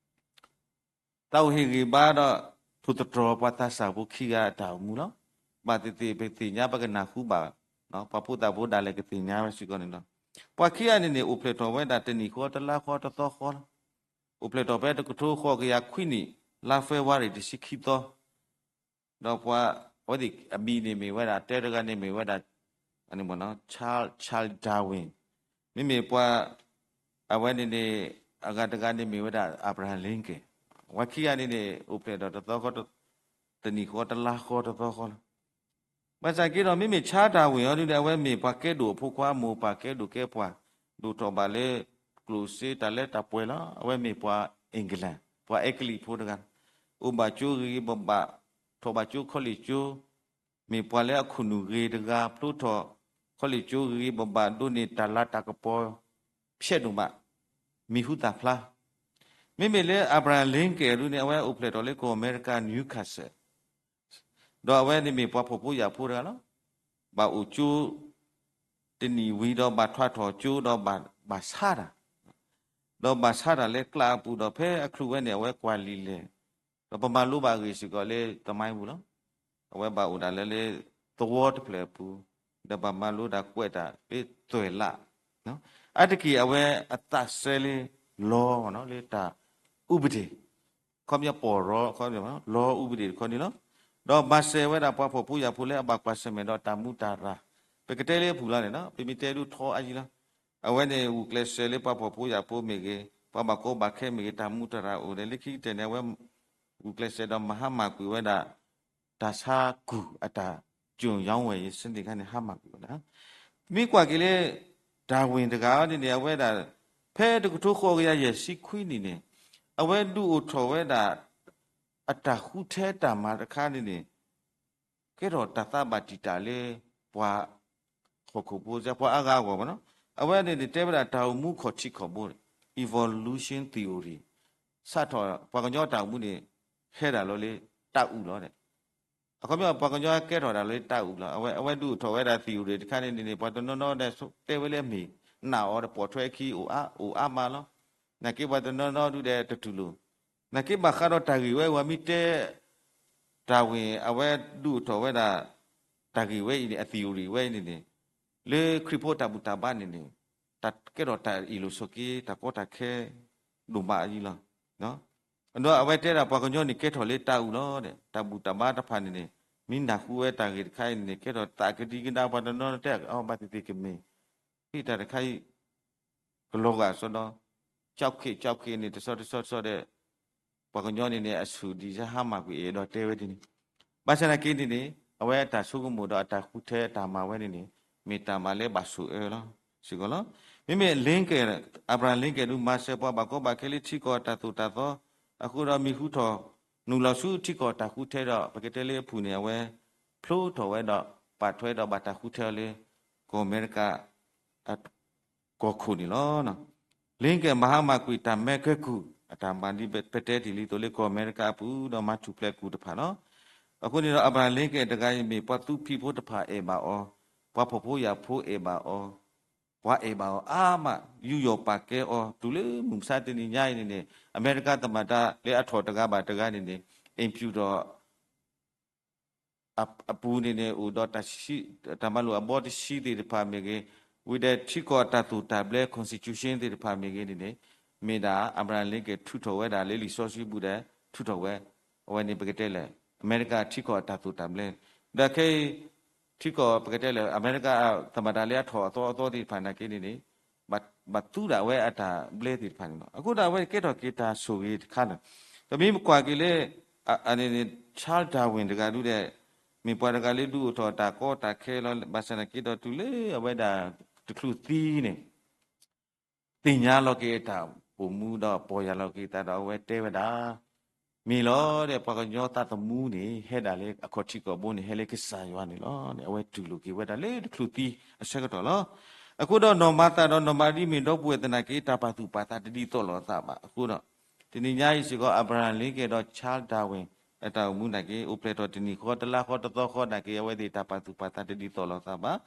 သးအိၣ်ဟ့ၣ်ဂံၢ်ဘါဒီး ထိၣ်သတြီၤပှၤသးစၢ်ဖိခံဂၤအတၢ်အိၣ်မူလီၤ. ဘၣ်သ့ၣ်သ့ၣ်ပသ့ၣ်ညါပကနၢ်ဟူဘၣ် ပှၤဖိသၣ်ဖိဒၣ်လဲာ်ကသ့ၣ်ညါဝဲစ့ၢ်ကီးန့ၣ်လီၤ. ပှၤခံဂၤန့ၣ်န့ၣ် အိၣ်ဖျဲၣ်ထီၣ်ဝဲဒၣ်တနံၣ်ဃီတလါဃီတသီဃီလီၤ. အိၣ်ဖျဲၣ်ထီၣ်ဖဲတကထိဃိးကယၤခွံနံၣ် လါဖ့ၤဘြူၤအါရံၤတဆံခံသီ ဒီးပှၤ အဝဲသ့ၣ်အမံၤန့ၣ်မ့ၢ်ဝဲဒၣ် တဲတဂၤန့ၣ်မ့ၢ်ဝဲဒၣ် Charles Darwin, မ့မ့ၢ်ပှၤ အဝဲန့ၣ်န့ၣ် အဂၤတဂၤန့ၣ်မ့ၢ်ဝဲဒၣ် Abraham Lincoln, ပှၤခံဂၤန့ၣ်န့ၣ် အိၣ်ဖျဲၣ်ထီၣ်တသီဃီ တနံၣ်ဃီတလါဃီတသီဃီလီၤ. ဘၣ်ဆၣ်က့ဒီး မ့မ့ၢ် Charles Darwin အံၤဒုးန့ၣ် အဝဲမ့ၢ်ပှၤကဲဒိၣ်အဖိခွါ မိၢ်ပၢ်ကဲဒိၣ်ကဲပှၢ် ဒိၣ်ထီၣ်ဘၣ်လၢ ကျိၣ်စ့တၢ်လၢတၢ်ပှဲၤလီၤ. အဝဲမ့ၢ်ပှၤ England, ပှၤအဲကလံးဖိတဂၤ, အိၣ်ဘၣ်ကၠိဂ့ၤဂ့ၤဘၣ်ဘၣ်, ထီၣ်ဘၣ်ကၠိ college ကၠိ, မ့ၢ်ပှၤလၢအခိၣ်နူာ်ဂ့ၤတဂၤ ဖျိထီၣ် college ကၠိဂ့ၤဂ့ၤဘၣ်ဘၣ် ဒိးန့ၢ်တၢ်လၤတၢ်ကပီၤ ဖျဲးဒိၣ်မး မံၤဟူသၣ်ဖျါ. မ့မ့ၢ်လၢ Abraham Lincoln ဒုးန့ၣ် အဝဲအိၣ်ဖျဲၣ်ထီၣ်လၢကီၢ်အမဲရကၤ Newcastle ဒီးအဝဲန့ၣ်မ့ၢ်ပှၤဖှီၣ်ဖိယာ်ဖိတဂၤလီၤ. ဘၣ်အိၣ်ကၠိ တနံၣ်ဝံၤဒီးဘၣ်ထွါထီၣ်ကၠိဒီးဘၣ်ဆါတၢ်, ဒီးဘၣ်ဆါတၢ်လၢကျးအပူၤဒီး ဖဲအချုးဝဲန့ၣ် အဝဲကွၢ်လံာ်လဲၢ်, ဒီးပမၤလိဘၣ်အဂ့ၢ်စ့ၢ်ကီးလၢသမိုင်းပူၤလီၤ. အဝဲဘၣ်အိၣ်ဒၣ်လၢလၢသဝီတဖျၢၣ်အပူၤ, ဒီးဘၣ်မၤလိဒၣ်ကွဲးတၢ်လၢသွဲၣ်လး, အါတက့ၢ်အဝဲအသးစဲလၢ law လၢတၢ်အူပဒ့ၣ် ခီပညီ ပီၢ်ရီ ခီပညီ လီအူပဒ့ၣ်တခီန့ၣ်လီၤ. ဒီးဘၣ်စဲးဝဲဒၣ်ပှၤဖှီၣ်ဖိယာ်ဖိလၢအဘၣ်ကွၢ်ဆၢၣ်မဲာ်ဒီးတၢ်မူးတၢ်ရၢ်, ပကတဲလၢအပူၤလီၤန့ၣ်လီၤ, ပမ့ၢ်တဲဒုးထီအါယံၤလီၤ. အဝဲန့ၣ်ဂုာ်ကျဲးစၢးလၢပှၤဖှီၣ်ဖိယာ်ဖိမ့ၢ်ဂ့ၤ, ပှၤဘၣ်ကီဘၣ်ခဲမ့ၢ်ဂ့ၤ တၢ်မူးတၢ်ရၢ်အိၣ်ဒီး လၢခံကတၢၢ်န့ၣ် အဝဲဂုာ်ကျဲးစၢးဒီးမၤဟါမၢ်ကွံာ်ဝဲဒၣ် တၢ်ဆါကူၣ်အတၢ် ကျိၣ်ရောင်းဝယ်ရေးစနစ် ခါန့ၣ် ဟါမၢ်ကွံာ်ဝဲဒၣ်. မ့ၢ်ကွၢ်က့ၤလၢ Darwin တဂၤအံၤန့ၣ်န့ၣ် အဝဲဒၣ် ဖဲတကထိဃိးကယၤယဲၢ်ဆံခွံနံၣ်န့ၣ် အဝဲဒုးအိၣ်ထီၣ်ဝဲဒၣ် အတၢ်ဃုထၢတၢ်မၤတခါန့ၣ်န့ၣ် ကဲထီၣ်တၢ်သးဘၣ်တံာ်တာ်လၢ ပှၤဟီၣ်ခိၣ်ဖိ ပှၤအါဂၤအဂီၢ်ဘၣ်နီၤ. အဝဲန့ၣ်န့ၣ် တဲဝဲဒၣ်တၢ်အိၣ်မူခီၣ်ထံးခီၣ်ဘိန့ၣ် evolution theory စးထီၣ် ပှၤကညီတၢ်အိၣ်မူန့ၣ် ဟဲဒၣ်လီၤလၢတၢ်အုၣ်လီၤ. အခီပညီ ပှၤကညီကဲထီၣ်ဒၣ်လၢတၢ်အုၣ်လီၤ. အဝဲ အဝဲဒုးအိၣ်ထီၣ်ဝဲဒၣ် theory တခါန့ၣ်န့ၣ် ပှၤတနီၤနီၤဒီး တဲဝဲလၢအမ့ၢ် နၢ်အီၤဒီးပိာ်ထွဲခံ အိၣ်အါ အိၣ်အါမးလီၤ. နာ်က့ပှၤတနီၤနီၤဒုးဒီးတတူၢ်လိာ်. နာ်က့ဘၣ်ဃးဒီးတၢ်ဂ့ၢ်ဝဲ ပှၤမ့ၢ်တဲ Darwin အဝဲဒုးအိၣ်ထီၣ်ဝဲဒၣ် တၢ်ဂ့ၢ်ဝဲအံၤန့ၣ် အ theory ဝဲအံၤန့ၣ်န့ၣ် လၢခရံာ်ဖိတၢ်ဘူၣ်တၢ်ဘါန့ၣ်န့ၣ် တၢ်ကဲထီၣ်တၢ်အ့ၣ်လိာ်ဆိးက့ တၢ်ကီတၢ်ခဲ ဒိၣ်မးအံၤလီၤ. ဒီးအဝဲတဲဒၣ်ပှၤကညီန့ၣ် ကဲထီၣ်လၢတၢ်အုၣ်လီၤဒီး တၢ်ဘူၣ်တၢ်ဘါတဖၣ်န့ၣ်န့ၣ် မ့ၢ်နၢ်ဟူဝဲတၢ်ဂ့ၢ်တခါအံၤန့ၣ်န့ၣ် ကဲထီၣ်သးကဒံကဒါ ပှၤတနီၤနီၤတဲအီၤ ဘၣ်သ့ၣ်သ့ၣ်ကမ့ၢ် ဟ့ၣ်တၢ်တခါအံၤ ကလီၤဂာ်စီဒီး ကၠီၣ်ခ့ၣ်ကၠီၣ်ခ့ၣ်န့ၣ် တဆီတဆီတဆီဒီး ပှၤကညီန့ၣ်န့ၣ် အဆူၣ်ဒံးယဟါမၢ်ကွံာ်အဲၣ်ဒိးတဲဝဲဒ်န့ၣ်. ဘၣ်ဆၣ်နာ်က့န့ၣ်န့ၣ် အဝဲအတၢ်ဆိကမိၣ်ဒီးအတၢ်ဃုထၢအတၢ်မၤဝဲန့ၣ်န့ၣ် မ့ၢ်တၢ်မၤလၢဘၣ်ဆိၣ်အၢလီၤ စ့ၢ်ကီးလီၤ. မ့မ့ၢ် Lincoln, Abraham Lincoln ဒုးမၤစၢၤပှၤဘၣ်ကီဘၣ်ခဲလၢထံကီၢ်တၢ်သိၣ်တၢ်သီ, အဃိဒီးမံၤဟူထီၣ် နုာ်လီၤဆူထံကီၢ်တၢ်ဃုထၢဒီး ပကတဲလၢအပူၤန့ၣ် အဝဲဖျိထီၣ်ဝဲဒီး ပာ်ထွဲဒီးဘၣ်တၢ်ဃုထၢအီၤလၢ ကီၢ်အမဲရကၤ ကီၢ်ခိၣ်န့ၣ်လီၤ. Lincoln မၤဟါမၢ်ကွံာ်တၢ်မဲကဲကုၢ် အတၢ်မၤဒ်ပတဲတ့ၢ်လံသိးလၢကီၢ်အမဲရကၤအပူၤ ဒီးမၤထူၣ်ဖျဲးကုၢ်တဖၣ်လီၤ. အဃိန့ၣ်ဒီး Abraham Lincoln တဂၤအံၤမ့ၢ်ပှၤသူဖံးဖိတဖၣ်အဲၣ်ဘၣ်အီၤ, ပှၤဖှီၣ်ဖိယာ်ဖိအဲၣ်ဘၣ်အီၤ, ပှၤအဲၣ်ဘၣ်အီၤအါမး ယူးယီၣ်ပာ်ကဲအီၤ တုၤလၢမုၢ်မဆါတနံၤညါအံၤန့ၣ်န့ၣ် အမဲရကၤသမ္မတလၢအထီၣ်တဂၤဘၣ်တဂၤန့ၣ်န့ၣ် အိမ်ဖြူတော် အပူၤန့ၣ်န့ၣ် အိၣ်ဒီးတၢ်မၤလိာ်အဘီတဆံသ့ၣ်တဖၣ်မ့ၢ်ဂ့ၤ, ဝံၤဒီးထံကီၢ်အတၢ်သိၣ်တၢ်ဘျၢ constitution သ့ၣ်တဖၣ်မ့ၢ်ဂ့ၤန့ၣ်န့ၣ် မ့ၢ်ဒၣ် Abraham Lincoln ထုးထီၣ်ဝဲဒၣ်လၢလံာ်စီဆှံပူၤဒီး ထုးထီၣ်ဝဲ, အဝဲန့ၣ်ပကတဲလၢ အမဲရကၤထံကီၢ်အတၢ်သိၣ်တၢ်ဘျၢ, ဒီးခဲအံၤ ထံကီၢ်ပကတဲလၢ အမဲရကၤသမ္မတလၢအထီၣ်အသီအသီသ့ၣ်တဖၣ်နာ်က့န့ၣ်န့ၣ် ဘၣ်သူဒၣ်ဝဲအတၢ်ဘျၢသ့ၣ်တဖၣ်န့ၣ်လီၤ. အဃိဒီးအဝဲကဲထီၣ်က့ၤတၢ်ဆိၣ်ဂ့ၤတခါန့ၣ်, ပမ့ၢ်ကွၢ်က့ၤလၢ Charles Darwin တဂၤဒုဒီး မ့ၢ်ပှၤတဂၤလၢဒုးအိၣ်ထီၣ်တၢ်ကီတၢ်ခဲလီၤ ဘၣ်ဆၣ်နာ်က့ဒီးတုၤလၢအဝဲဒၣ်တချုးသံန့ၣ် သ့ၣ်ညါလီၤက့ၤအတၢ်အိၣ်မူဒီးပီၢ်ယၢ်လီၤက့ၤအသးဒီးအဝဲတဲဝဲဒၣ် မ့ၢ်လီၤဒီး ပှၤကညီသးသမူန့ၣ် ဟဲဒၣ်လၢအခီၣ်ထံးကီၢ်ဘိန့ၣ် ဟဲလၢကစၢ်ယွၤန့ၣ်လီၤန့ၣ် အဝဲတူၢ်လိာ်က့ၤဝဲဒၣ်လၢတချုးသံအဆၢကတီၢ်လီၤ. အဃိဒီးနီၢ်မၤသၤဒီးနီၢ်မၤရံမ့ၢ်ဒီပုၢ်ဝဲၢ်သနာ်က့ တၢ်ပာ်သူၣ်ပာ်သးတဒ်သိးလိာ်အသးဘၣ်. အဃိဒီး တနံၤညါအံၤစ့ၢ်ကီး Abraham Lincoln ဒီး Charles Darwin အတၢ်အိၣ်မူနာ်က့ အိၣ်ဖျဲၣ်ထီၣ်တနံၣ်ဃီ တလါဃီ တသီဃီနာ်က့ အဝဲသ့ၣ်တၢ်ပာ်သူၣ်ပာ်သးတဒ်သိးလိာ်အသးဘၣ်.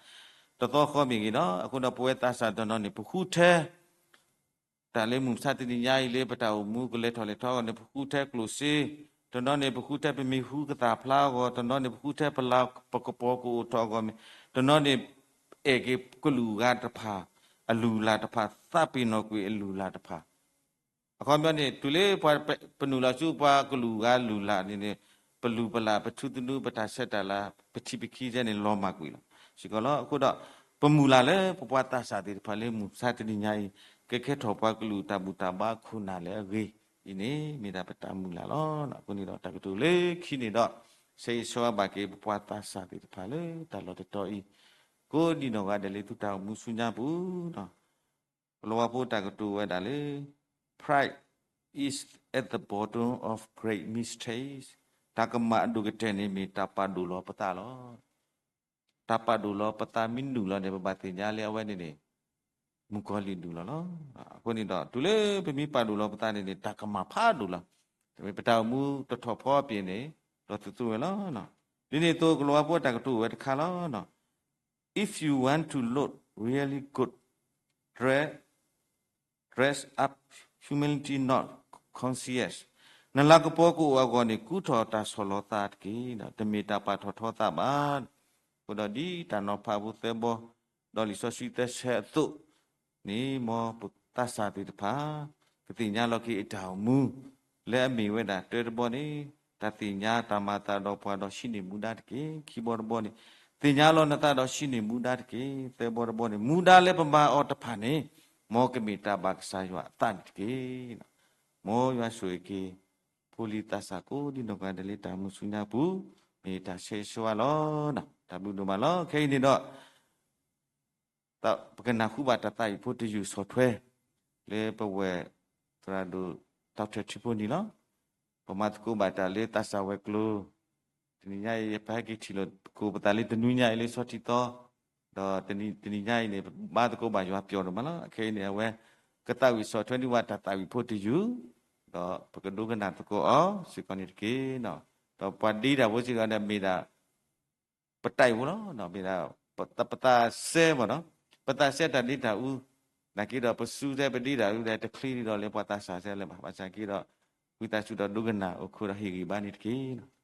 တသီဃီမ့ၢ်ဂ့ၤဒီး အဃိဒီးပဝဲသးစၢ်တနီၤန့ၣ် ပဃုထၢ တၢ်လၢမုၢ်မဆါတနံၤညါအံၤလၢပတၢ်အိၣ်မူကလဲၤထီၣ်လဲၤထီအဂီၢ်န့ၣ် ပဃုထၢကျိၣ်စ့, တနီၤန့ၣ် ပဃုထၢပမံၤဟူကသၣ်ဖျါအဂီၢ်, တနီၤန့ၣ် ပဃုထၢပလၤပကပီၤကအိၣ်ထီၣ်အဂီၢ်မ့ၢ်, တနီၤန့ၣ် အဲၣ်က့ၤကလုာ်ဂၤတဖၣ် အလုၢ်အလၢ်တဖၣ် သးပ့ၤနီၣ်ကွံာ်အလုၢ်အလၢ်တဖၣ် အခီပညီန့ၣ် တုၤလၢပှၤပနုာ်လီၤဆူပှၤကလုာ်ဂၤလုၢ်လၢ်န့ၣ်န့ၣ် ပလုၢ်ပလၢ် ပထူသနူ ပတၢ်ဆဲးတၢ်လၤ ပထံပခံစဲန့ၣ် လီၤမၢ်ကွံာ်လီၤ. စ့ၢ်ကီးလီၤ. အဃိဒီး ပမုၢ်လၢ်လၢပပှၤသးစၢ်သ့ၣ်တဖၣ်လၢမုၢ်မဆါတနံၤညါအံၤ ကကဲထီၣ်ပှၤကလုာ်တၢ်ဘူၣ်တၢ်ဘါခိၣ်နၢ်လၢအဂ့ၤအံၤန့ၣ် မ့ၢ်ဒၣ်ပတၢ်မုၢ်လၢ်လီၤ. အဃိန့ၣ်ဒီးတၢ်ကတိၤလၢခံန့ၣ်ဒီး ဆၢဂ့ၤဆၢဝါဘၣ်က့ၤပပှၤသးစၢ်သ့ၣ်တဖၣ်လၢတၢ်လီၢ်တတီၤအံၤ ကိးဒံနီၢ်ဂၤဒဲးလၢသုတၢ်အိၣ်မူဆူညါပူၤ ကလံးဝါဖိတၢ်ကတိၤဝဲဒၣ်လၢ Pride is at the bottom of great mistakes. တၢ်ကမၣ်အဒိၣ်ကတၢၢ်န့ၣ်မ့ၢ်တၢ်ပာ်ဒိၣ်လီၤပသးလီၤ. တၢ်ပာ်ဒိၣ်လီၤပသးမ့ၢ်နုာ်လီၤန့ၣ် ပဘၣ်သ့ၣ်ညါလၢအဝဲန့ၣ်န့ၣ် မုၣ်ကီၤလံၢ်နုာ်လီၤလီၤ. အဃိန့ၣ်ဒီး တုၤလၢပမ့ၢ်ပာ်ဒိၣ်လီၤပသးန့ၣ်န့ၣ် တၢ်ကမၣ်ဖးဒိၣ်လီၤ. ပတၢ်အိၣ်မူတထီၣ်ဖီအပျ့ၤန့ၣ် ဒီးသုသူဝဲလီၤ. ဒ်န့ၣ်အသိးကလံးဝါဖိတၢ်ကတိၤဝဲတခါလီၤ. If you want to look really good, dress, dress up humility, not conceit. နလၤကပီၤကအိၣ်အဂီၢ်န့ၣ် ကူထီၣ်တၢ်ဆီၣ်လီၤသးတက့ၢ်. တမ့ၢ်တၢ်ပာ်ထီၣ်ထီသးဘၣ်. အဃိဒီးဒ်တၢ်နီၤဖးဖိသၢဘီ ဒီးလံာ်စီဆှံသၢဆၢအသိး န့ၣ်မ်ပသးစၢ်သ့ၣ်တဖၣ် ကသ့ၣ်ညါလီၤက့ၤအတၢ်အိၣ်မူ လၢအမ့ၢ်ဝဲဒၣ်တၢတဘီန့ၣ် တၢ်သ့ၣ်ညါတၢ်မၤသးဒီးပှၤဒီးဟံးန့ၢ်မူဒါတက့ၢ်. ခံဘီတဘီန့ၣ် သ့ၣ်ညါလီၤနသးဒီးဟံးန့ၢ်မူဒါတက့ၢ်. သၢဘီတဘီန့ၣ် မူဒါလၢပမၤအီၤတဖၣ်န့ၣ် မ်ကမ့ၢ်တၢ်ဘၣ်ကစၢ်ယွၤအသးန့ၣ်တက့ၢ်. မ်ယွၤဆိၣ်ဂ့ၤက့ၤ ဖိလံၤသးစၢ်ကိးဒံနီၢ်ဂၤဒဲးလၢတၢ်မုၢ်ဆူညါပူၤ မ့ၢ်တၢ်ဆၢဂ့ၤဆၢဝါလီၤ. တၢ်ဘျုးဒိၣ်မးလီၤ. ခဲအံၤန့ၣ်ဒီး ပကနၢ်ဟူဘၣ်တၢ်သးဝံၣ်ဖိတယုၢ်ဆီၣ်ထွဲ လၢပဝဲၢ်သရၣ်ဒိၣ် Doctor ထံဖိနံၤလီၤ. ပမၤသကိးဘၣ်တၢ်လၢသးစၢ်ဝဲၤကျိၤ တနံၤညါအံၤ ပဟဲက့ၤထံၣ်လိာ်သကိးပသးလၢတနွံညါအံၤလၢဆီထံသီ ဒီးတနံၤညါအံၤန့ၣ် ပဘါသကိးဘၣ်ယွၤပျီဒိၣ်မးလီၤ. အခဲအံၤန့ၣ် အဝဲကသးဝံၣ်ဆီၣ်ထွဲန့ၢ်ဝဲတၢ်သးဝံၣ်ဖိတယုၢ် ဒီးပကဒိကနၣ်သကိးအီၤစ့ၢ်ကီးန့ၣ်တက့ၢ်. ဒီးပှၤဒ့တၢ်ဖိစ့ၢ်ကီးန့ၣ်မ့ၢ်ဒၣ် ပတၢ်အံၤဖိလီၤ. မ့ၢ်ဒၣ် ပသးစဲမ့ၢ်နီၤ, ပသးစဲတၢ်ဒ့တၢ်အူ, နာ်က့ဒီးပစုထဲပဒ့တၢ်အူဒီးတချ့ဒံးဒီးလၢပှၤသးစၢ်စဲလၢၤဘၣ်. ဘၣ်ဆၣ်က့ဒီး ဝံသးစူၤဒီးဒိကနၣ်အိၣ်ခိးဒီးဟ့ၣ်ဂံၢ်ဘါန့ၣ်တက့ၢ်.